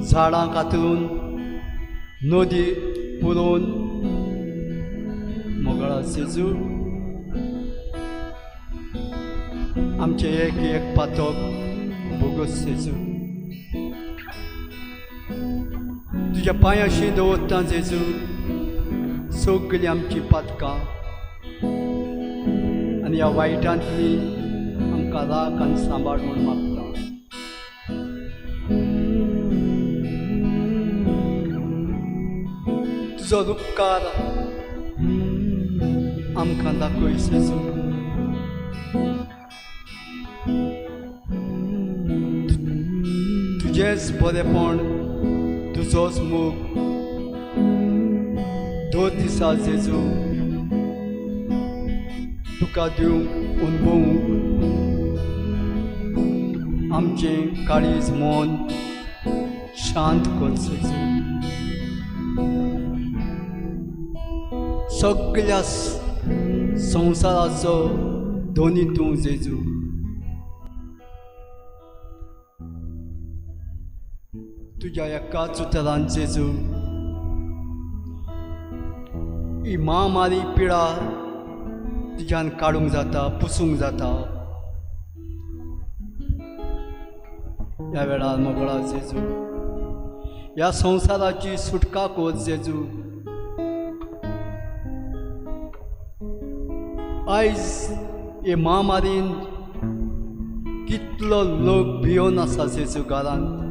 Speaker 7: झाडां कातरून, नदी पुरोवन मोगळा जेजू आमचें एक एक पातक बोगस जेजू। तुज्या पांयाशी दवरता जेजू सगळीं आमचीं पातकां आनी ह्या वायटांतली आमकां राख आनी सांबाळ म्हूण मागता। तुजो उपकार आमकां दाखय जेजू। तुजेंच बरेपण, तुजोच मोग दर दिसा जेजू तुका दिवंक अणभवूंक आमचें काळीज मन शांत कर जेजू। सगळ्या संवसाराचो धनी तूं जेजू। तुज्या एकाच उतरान जेजू ही महामारी पिडा तुज्यान काडूंक जाता, पुसूंक जाता। ह्या वेळार मोगळा जेजू ह्या संवसाराची सुटका कर जेजू। आयज हे महामारीन कितलो लोक भियोन आसा जेजू घरांत,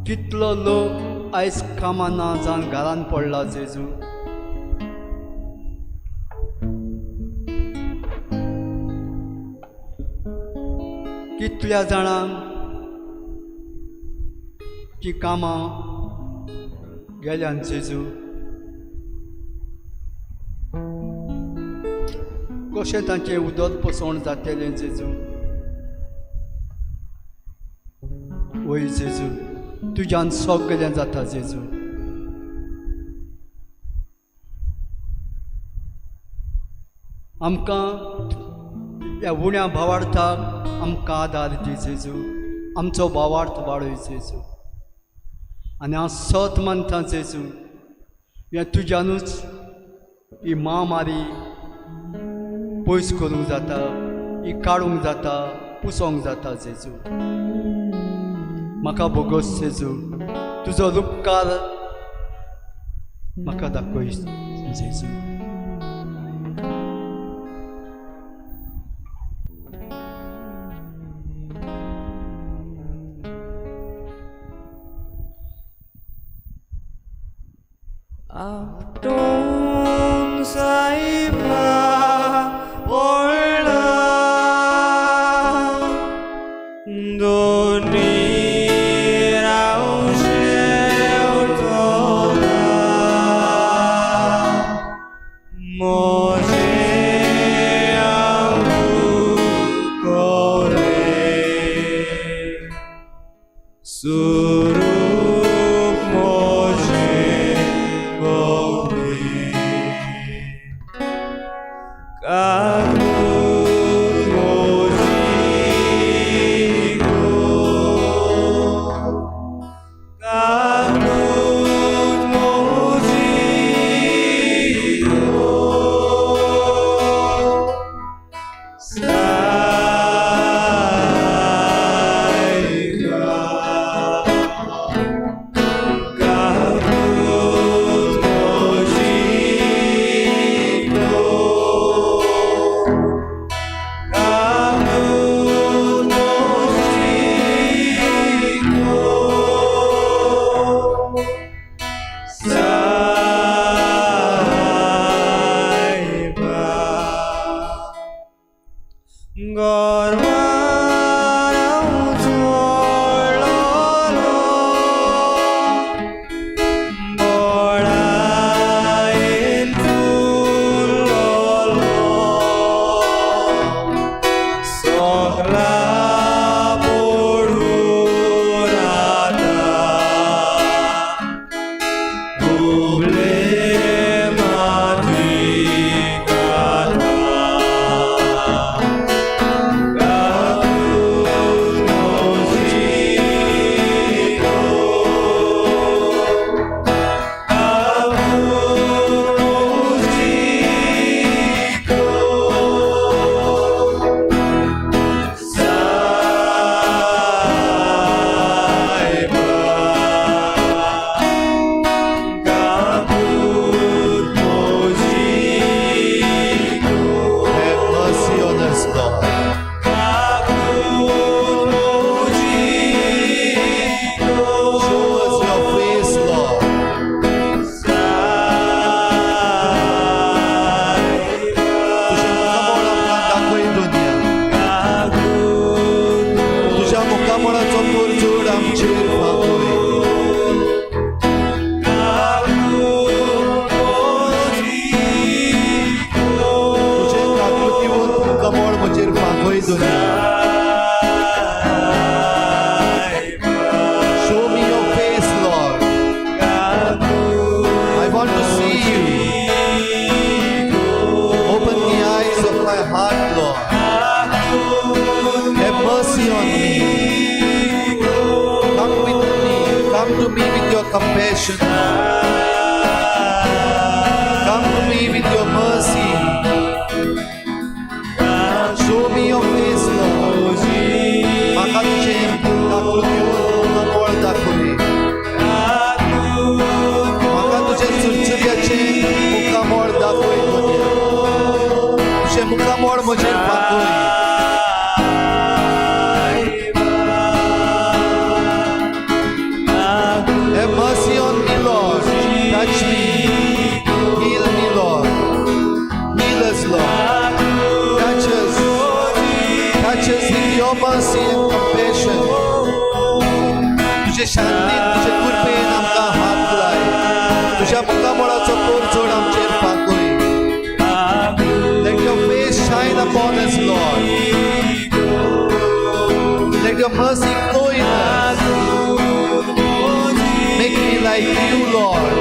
Speaker 7: कितलो लोक आयज कामां ना जावन घरांत पडला जेजू। कितल्या जाणांक तीं कामां गेल्यान जेजू. कशें तांचें उदक पोसवण जातलें जेजू? वय जेजू, तुज्यान सगळें जाता जेजू. आमकां ह्या उण्या भावार्थाक आमकां आदार दी जेजू, आमचो भावार्थ वाडय जेजू. आनी हांव सत मानता जेजू, हें तुज्यानूच ही महामारी पयस करूंक जाता, ही काडूंक जाता, पुसोंक जाता जेजू. म्हाका भोगोस जेजू, तुजो उपकार म्हाका दाखय जेजू.
Speaker 2: Don't say orla dormir ao céu toda morrer ao correr surup morrer.
Speaker 5: Show me your face, Lord. I want to see you. Open the eyes of my heart, Lord. Have mercy on me. Come with me. Come to me with your compassion, Lord. Come to me with your mercy. Show me your face, Lord. म्हाका तुजें आकृतीवंत मुखामळ दाखय. म्हाका तुजें चुरचुऱ्याचें मुखामळ दाखय दोनया. तुजें मुखामळ म्हजेर दाखय. Have mercy on me, Lord. Touch me. Heal me, Lord. Heal us, Lord. Touch us. Touch us with your mercy and compassion. तुझे शांतीन तुझ्या तुज्या मुखामळाचो परजळ आमचेर फांकय. Let your face shine upon us, Lord. Let your mercy flow in us. Make me like you, Lord.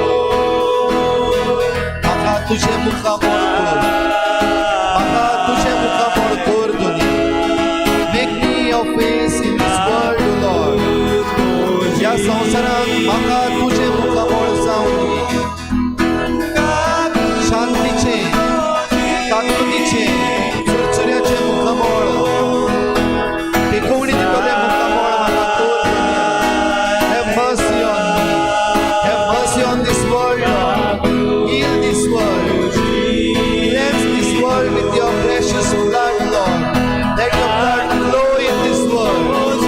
Speaker 5: म्हाका तुजें मुखामळ कर, म्हाका तुजें मुखामळ कर धनी. Make me your face in this world, Lord. ह्या संवसारांत म्हाका तुजें मुखामळ जावं दी. शांतीचें, काकुळटीचें, चुरचुऱ्याचें मुखामळ, तेकोवणी दितलें मुखामळ म्हाका कर धनया. Have mercy on me. Have mercy on this world, Lord. Heal this world. Cleanse this world with your precious blood, Lord. Let your blood flow in this world.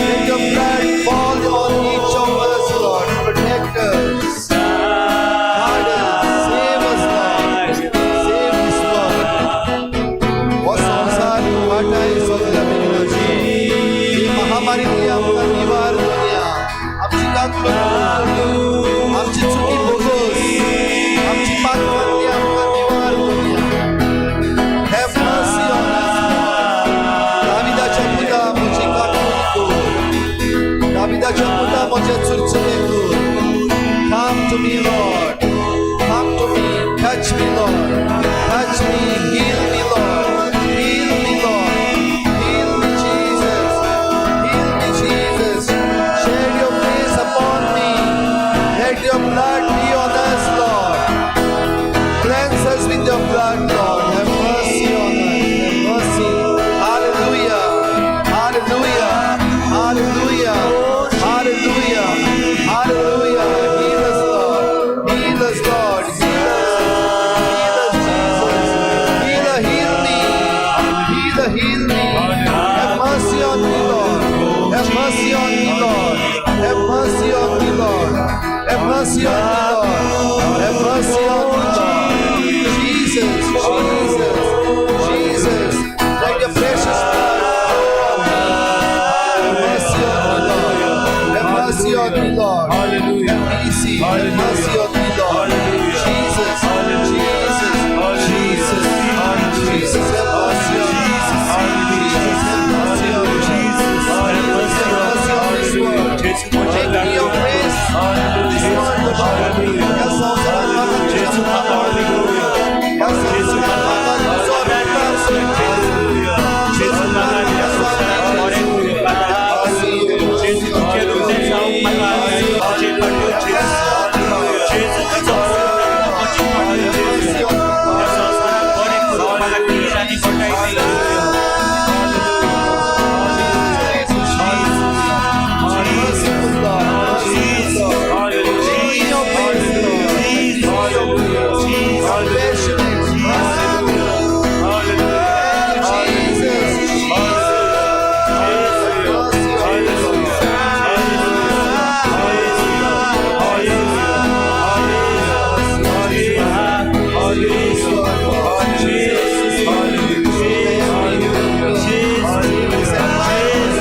Speaker 5: Let your blood fall on each of us, Lord. Protect us. Guard us. Save us, Lord. Save this world. हो संवसार वाटाय सगल्या विघ्नाचो. ही महामारीतली आमकां निवार धनया. आमची काकुळट कर. आमची चुकी भोगोस. आमची पातकांतली आमकां निवार धनया. Have mercy on us, Lord. दाविदाच्या पुता, म्हजी काकुळट कर. दाविदाच्या पुता, म्हजे चुरचुरे कर. Come to me, Lord. Come to me. Touch me, Lord. Touch me. Heal me, Lord. Heal me, Lord. Heal me, Jesus. Heal me, Jesus. Shed your face upon me. Let your blood be on us, Lord. Cleanse us with your blood, Lord. Have mercy on us. Have mercy. Hallelujah. Hallelujah. Hallelujah. Hallelujah. Hallelujah. Heal us, Lord. Heal us, Lord. Heal us. Heal us, Jesus. Healer, heal me. Healer, heal me. Have mercy on me, Lord. Have mercy on me, Lord. Have mercy on me, Lord. Have mercy on me, Lord. Have mercy on me, Lord. Jesus, Jesus, Jesus. Let your precious blood flow on me. Have mercy on me, Lord. Have mercy on me, Lord.
Speaker 6: Hallelujah.
Speaker 5: Have mercy. Have mercy on me, Lord. Jesus, Jesus, Jesus, Jesus, have mercy on me. Jesus, have mercy on me. Jesus, have mercy on this world. Make me your face to this world, Lord. ह्या संवसारांत म्हाका तुज्या मुखामळ कर. ह्या संवसारांत म्हाका तुजो रुपकार कर. तुजो रुपकार Have mercy, have mercy. Have mercy on me. Merciful Lord, merciful Lord. Make me your face, Lord. Make me your face. Compassionate, merciful. Thank you, Jesus, Jesus. Have mercy on me, Lord. Save this empire.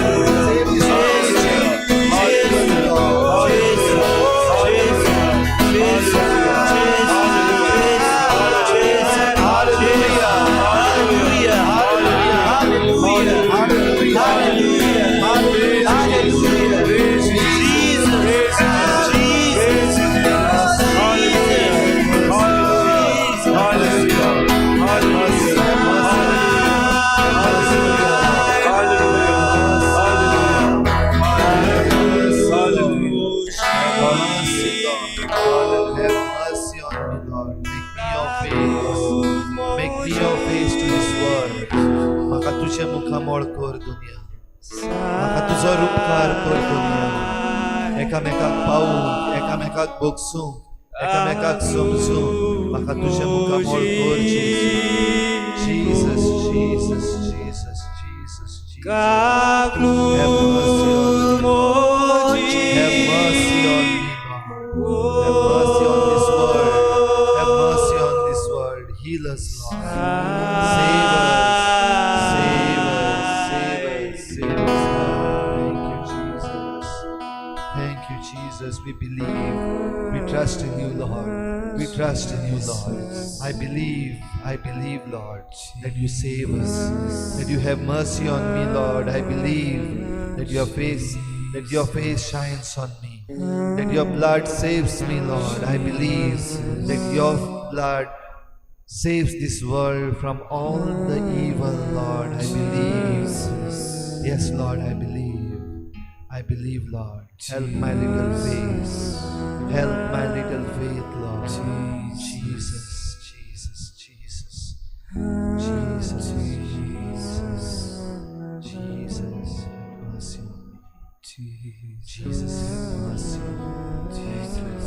Speaker 5: Save this nation. Save us, Lord. Hallelujah. Hallelujah. Hallelujah. Hallelujah. Hallelujah. Jesus. Mercy, Lord. Have mercy on me, Lord. Make me your face. Make me your face to this world. म्हाका तुजें मुखामळ कर धनया. म्हाका तुजो रुपकार कर धनया. एकामेकाक पावूंक, एकामेकाक भोगसूंक, एकामेकाक समजूंक म्हाका तुजें मुखामळ कर. Jesus, Jesus, Jesus, Jesus, Jesus. Have mercy on me. Have mercy on me, Lord. Have mercy on this world. Have mercy on this world. Heal us, Lord. Save us. Save us. Save us. Save us, Lord. Thank you, Jesus. Thank you, Jesus. Jesus, we believe. We trust in you, Lord. We trust in you, Lord. I believe, Lord, that you save us, that you have mercy on me, Lord. I believe that your face shines on me, that your blood saves me, Lord. I believe that your blood saves this world from all the evil, Lord. I believe. Yes, Lord, I believe. I believe, Lord. Help my little faith. Help my little faith, Lord. Jesus, Jesus, Jesus, Jesus, Jesus, Jesus, have mercy on me. Jesus, have mercy on me. Jesus,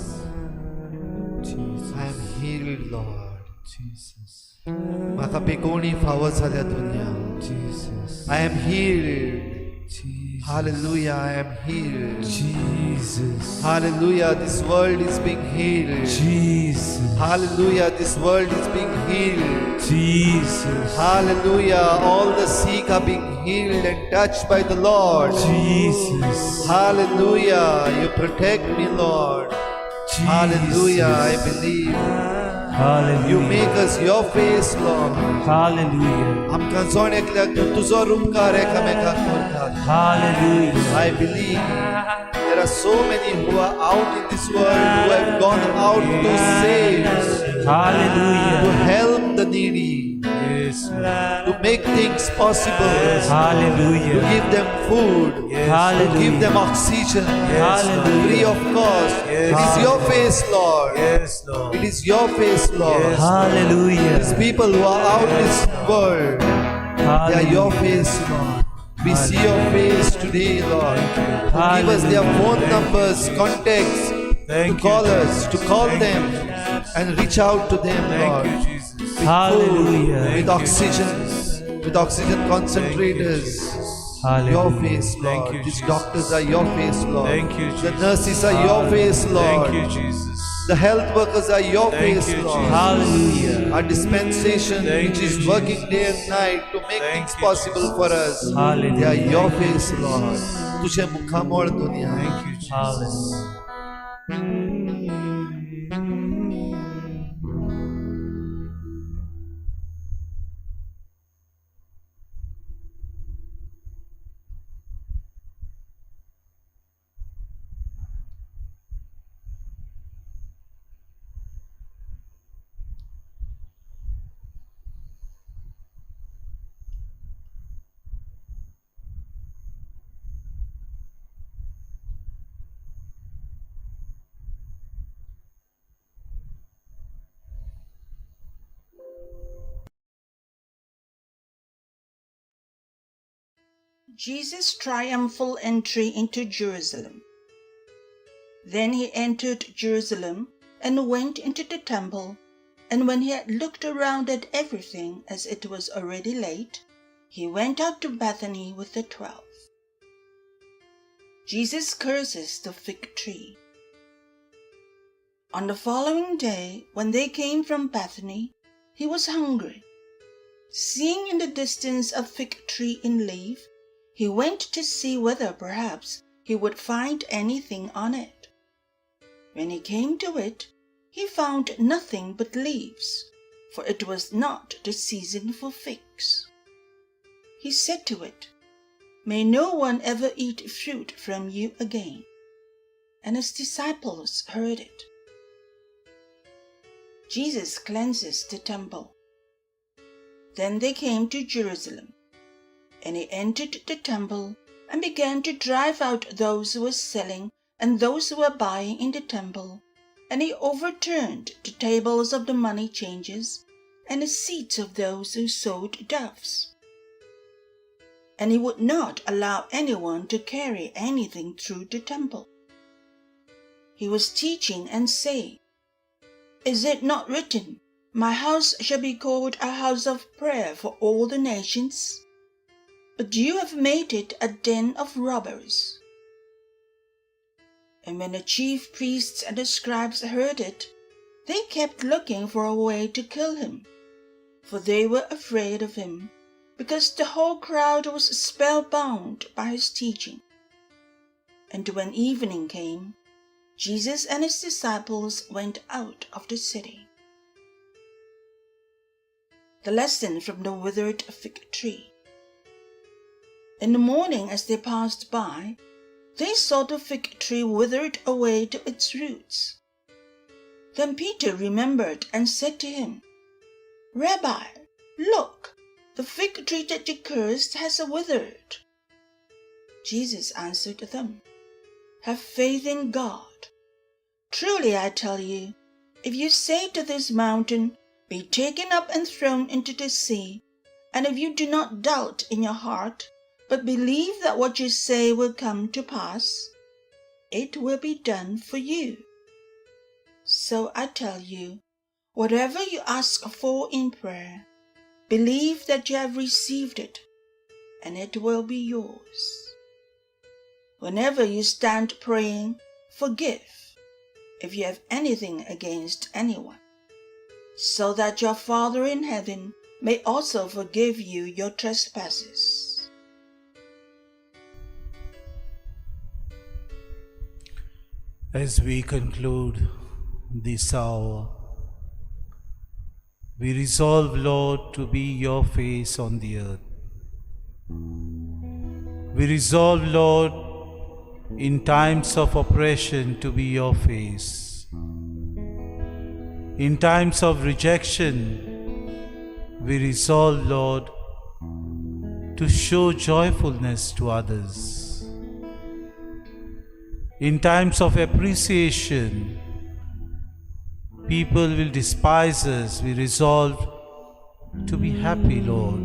Speaker 5: Jesus, I am healed, Lord.
Speaker 3: Jesus.
Speaker 5: म्हाका पेकोवणी फावो जाल्या दुनिया.
Speaker 3: Jesus.
Speaker 5: I am healed.
Speaker 3: Jesus.
Speaker 5: Hallelujah, I am healed.
Speaker 3: Jesus.
Speaker 5: Hallelujah, this world is being healed.
Speaker 3: Jesus.
Speaker 5: Hallelujah, this world is being healed.
Speaker 3: Jesus.
Speaker 5: Hallelujah, all the sick are being healed and touched by the Lord.
Speaker 3: Jesus.
Speaker 5: Hallelujah, you protect me, Lord. Hallelujah, I believe.
Speaker 4: Hallelujah.
Speaker 5: You make us your face, Lord.
Speaker 4: Hallelujah.
Speaker 5: आमकां जण एकल्याक तूं तुजो रुपकार एकामेकाक करता.
Speaker 4: Hallelujah.
Speaker 5: I believe there are so many who are out in this world who have gone out to save, to
Speaker 4: Hallelujah.
Speaker 5: help the needy,
Speaker 3: Yes, Lord.
Speaker 5: to make things possible, to
Speaker 4: Hallelujah.
Speaker 5: give them food,
Speaker 3: Yes,
Speaker 5: to give them
Speaker 4: Hallelujah.
Speaker 5: oxygen,
Speaker 4: Hallelujah.
Speaker 5: free of cost.
Speaker 3: Yes.
Speaker 5: It is your face, Lord.
Speaker 3: Yes, Lord.
Speaker 5: It is your face, Lord.
Speaker 3: Yes.
Speaker 4: Hallelujah.
Speaker 5: These people who are out in this world, they are your face, Lord. We see your face today, Lord. Who give us their phone numbers, contacts, to
Speaker 3: Thank you,
Speaker 5: call us, to call
Speaker 3: Thank you,
Speaker 5: them
Speaker 3: Jesus.
Speaker 5: and reach out to them,
Speaker 3: Thank
Speaker 5: Lord.
Speaker 3: you, Jesus.
Speaker 5: With food,
Speaker 4: Hallelujah.
Speaker 5: with
Speaker 3: Thank you,
Speaker 5: oxygen, with oxygen concentrators.
Speaker 4: Hallelujah.
Speaker 5: Your face,
Speaker 3: Thank
Speaker 5: Lord.
Speaker 3: you,
Speaker 5: These
Speaker 3: Jesus.
Speaker 5: doctors are your face, Lord.
Speaker 3: Thank you,
Speaker 5: The
Speaker 3: Jesus.
Speaker 5: nurses are your face, Lord.
Speaker 3: Thank you, Jesus.
Speaker 5: The health workers are your
Speaker 3: Thank
Speaker 5: face,
Speaker 3: you,
Speaker 5: Lord.
Speaker 3: Jesus.
Speaker 4: Hallelujah.
Speaker 5: Our dispensation,
Speaker 3: Thank
Speaker 5: which
Speaker 3: you,
Speaker 5: is working
Speaker 3: Jesus.
Speaker 5: day and night to make
Speaker 3: Thank
Speaker 5: things
Speaker 3: you,
Speaker 5: possible
Speaker 3: Jesus.
Speaker 5: for us.
Speaker 4: Hallelujah.
Speaker 5: They are your face, Lord. तुझे मुखामोळ दुनिया.
Speaker 3: Thank you, Jesus.
Speaker 4: Hallelujah.
Speaker 8: Jesus' triumphal entry into Jerusalem. Then he entered Jerusalem and went into the temple, and when he had looked around at everything, as it was already late, he went out to Bethany with the 12. Jesus curses the fig tree. On the following day, when they came from Bethany, he was hungry. Seeing in the distance a fig tree in leaf, he went to see whether perhaps he would find anything on it. When he came to it, he found nothing but leaves, for it was not the season for figs. He said to it, "May no one ever eat fruit from you again." And his disciples heard it. Jesus cleanses the temple. Then they came to Jerusalem, and he entered the temple and began to drive out those who were selling and those who were buying in the temple, and he overturned the tables of the money changers and the seats of those who sold doves. And he would not allow anyone to carry anything through the temple. He was teaching and saying, "Is it not written, 'My house shall be called a house of prayer for all the nations'? But you have made it a den of robbers." And when the chief priests and the scribes heard it, they kept looking for a way to kill him, for they were afraid of him, because the whole crowd was spellbound by his teaching. And when evening came, Jesus and his disciples went out of the city. The lesson from the withered fig tree. In the morning, as they passed by, they saw the fig tree withered away to its roots. Then Peter remembered and said to him, Rabbi, look, the fig tree that you cursed has withered. Jesus answered them, Have faith in God. Truly I tell you, if you say to this mountain, Be taken up and thrown into the sea, and if you do not doubt in your heart, but believe that what you say will come to pass, it will be done for you. So I tell you, whatever you ask for in prayer, believe that you have received it, and it will be yours. Whenever you stand praying, forgive if you have anything against anyone, so that your Father in heaven may also forgive you your trespasses.
Speaker 3: As we conclude this hour, we resolve, Lord, to be your face on the earth. We resolve, Lord, in times of oppression to be your face. In times of rejection, we resolve, Lord, to show joyfulness to others. In times of appreciation, people will despise us. We resolve to be happy, Lord.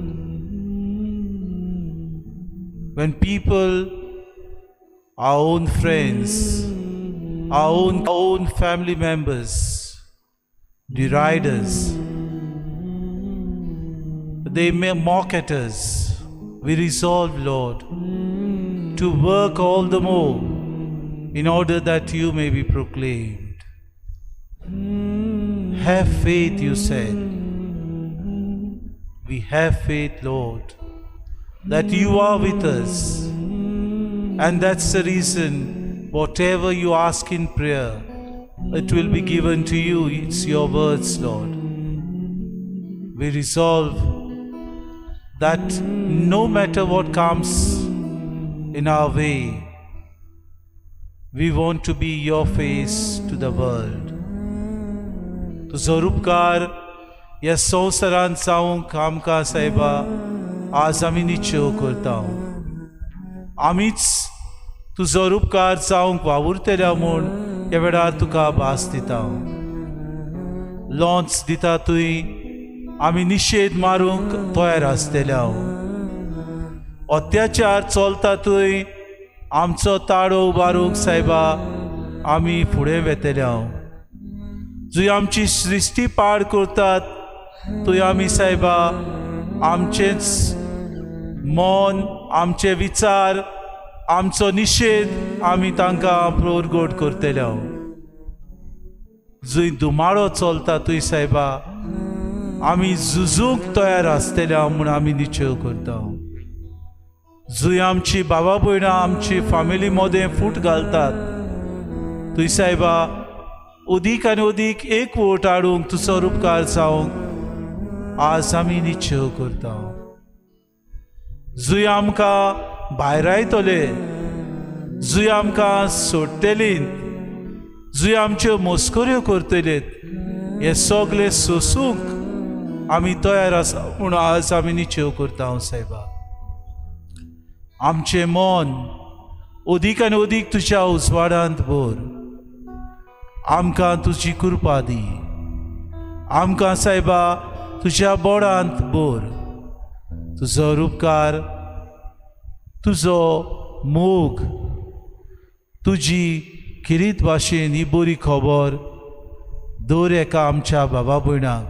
Speaker 3: When people, our own friends, our own family members deride us, they may mock at us, we resolve, Lord, to work all the more in order that you may be proclaimed. Have faith, you said. We have faith, Lord, that you are with us. And that's the reason, whatever you ask in prayer, it will be given to you. It's your words, Lord. We resolve that no matter what comes in our way, we want to be your face to the world. तुजो उपकार ह्या संवसारांत जावंक आमकां सायबा आज आमी निश्चय करता. आमीच तुजो उपकार जावंक वावुरतल्या म्हूण ह्या वेळार तुका भास दिता. लॉन्च दिता तुवें, आमी निशेध मारूंक तयार आसतल्या. अत्याचार चलता थंय आमचो ताळो उबारूंक सायबा आमी फुडें वेतल्या. जंय आमची सृश्टी पाड करतात थंय आमी सायबा आमचेंच मन, आमचे विचार, आमचो निशेध आमी तांकां प्रगट करतले. जंय धुमाळो चलता थंय सायबा आमी झुजूंक तयार आसतले म्हूण आमी निश्चय करता. जंय आमची बाबा भयणां आमची फामिली मदें फूट घालतात थंय सायबा अदीक आनी अदीक एकवट हाडूंक तुजो उपकार जावंक आज आमी निश्चय करता. जंय आमकां भायरायतले, जंय आमकां सोडटली, जंय आमच्यो मस्कऱ्यो करतले, हे सगळे सोसूंक आमी तयार आसा म्हूण आज आमी निश्चय करता. सायबा आमचें मन अदीक आनी अदीक तुज्या उजवाडांत भर. आमकां तुजी कृपा दी. आमकां सायबा तुज्या बोडांत भर. तुजो उपकार, तुजो मोग, तुजी खेरीत भाशेन ही बरी खबर दर एका आमच्या बाबा भयणाक,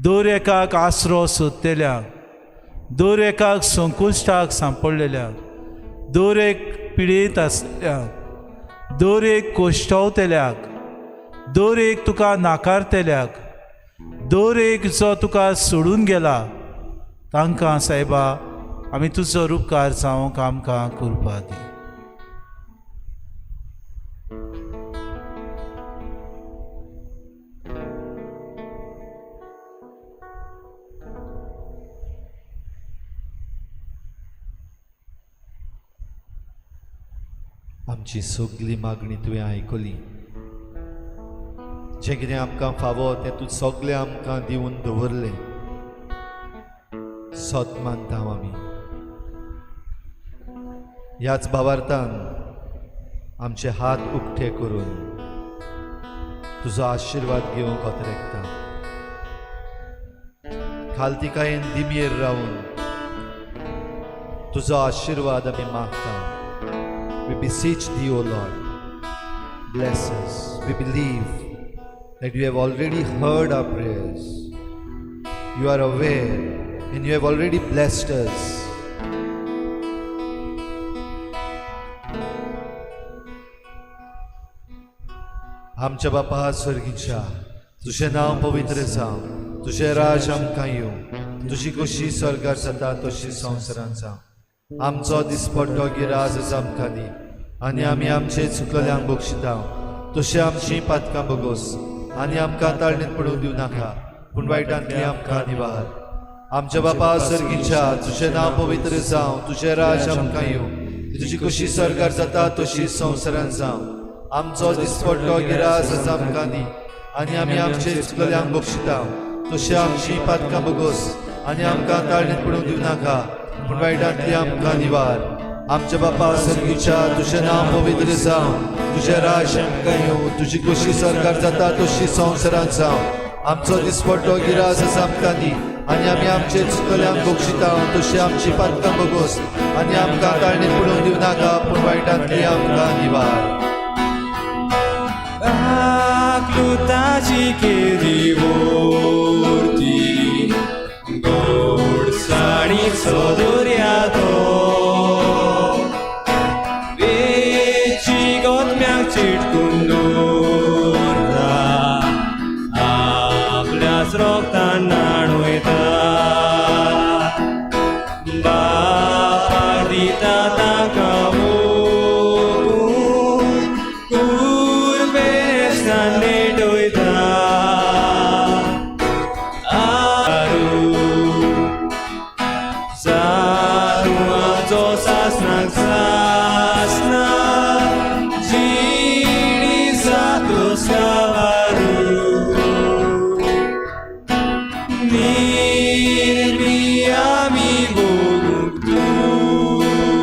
Speaker 3: दर एकाक आसरो सोदतल्यांक, दर एकाक संकुश्टाक सांपडलेल्यांक, दर एक पिडेंत आसलेल्यांक, दर एक कोश्टवतल्याक, दर एक तुका नाकारतल्याक, दर एक जो तुका सोडून गेला तांकां सायबा आमी तुजो उपकार जावंक आमकां कृपा दी.
Speaker 5: आमची सगली मागणी तुवें आयकली. जें कितें आमकां फावो तें तूं सगळें आमकां दिवन दवरलें. सत मानता आमी. ह्याच भावार्थान आमचे हात उक्ते करून तुजो आशिर्वाद घेवंक अतरेकता. खालतिकायेन दिमयेर रावन तुजो आशिर्वाद आमी मागता. We beseech thee, O Lord, bless us. We believe that you have already heard our prayers. You are aware and you have already blessed us. आमच्या बापा स्वर्गीच्या, तुजें नांव पवित्र जावं, तुजें राज आमकां येवं, तुजी खोशी स्वर्गार जाता तशी संवसारांत जावं. आमचो दिसपट्टो गिराज आमकां दी आनी आमी आमचे चुकल्यांक बक्षिता तशें आमची पातकां बगोस आनी आमकां ताळणेंत पडूंक दिवं नाका, पूण वायटांतली आमकां निवार. आमच्या बापा सर्गीच्या, तुजें नांव पवित्र जावं, तुजें राज आमकां येवं, तुजी खोशी स्वर्गार जाता तशी संवसारांत जावं. आमचो दिसपट्टो गिराज आमकां दी आनी आमी आमचे चुकल्यांक बक्षिता तशें आमची पातकां बगोस आनी आमकां ताळणेंत पडूंक दिवं नाका, पूण वायटांतली आमकां निवार. आमच्या बापा सर्गीच्या, तुजें नांव पवित्र जावं, तुजें राज आमकां येवं, तुजी खोशी स्वर्गार जाता तशी संवसारांत जावं. आमचो दिसपट्टो गिराज आमकां दी आनी आमी आमचे चुकल्यांक बक्षिता तशी आमची पातकां बगोस आनी आमकां ताळणेंत पडूंक दिवं नाका, पूण वायटांतली आमकां निवार.
Speaker 2: ताची केदी मूर्ती गोडसाणीचो दर्या तो वेची गोतम्याक चिटकून दवरता, आपल्याच रोगतान न्हाणयता, बापाक दिता तांकां ओंपून, कुर्बेस्तान नेटयता. जातुआचो सासनाक सासना जिणी जातो सावारू निर्मी आमी भोगूंक तुका.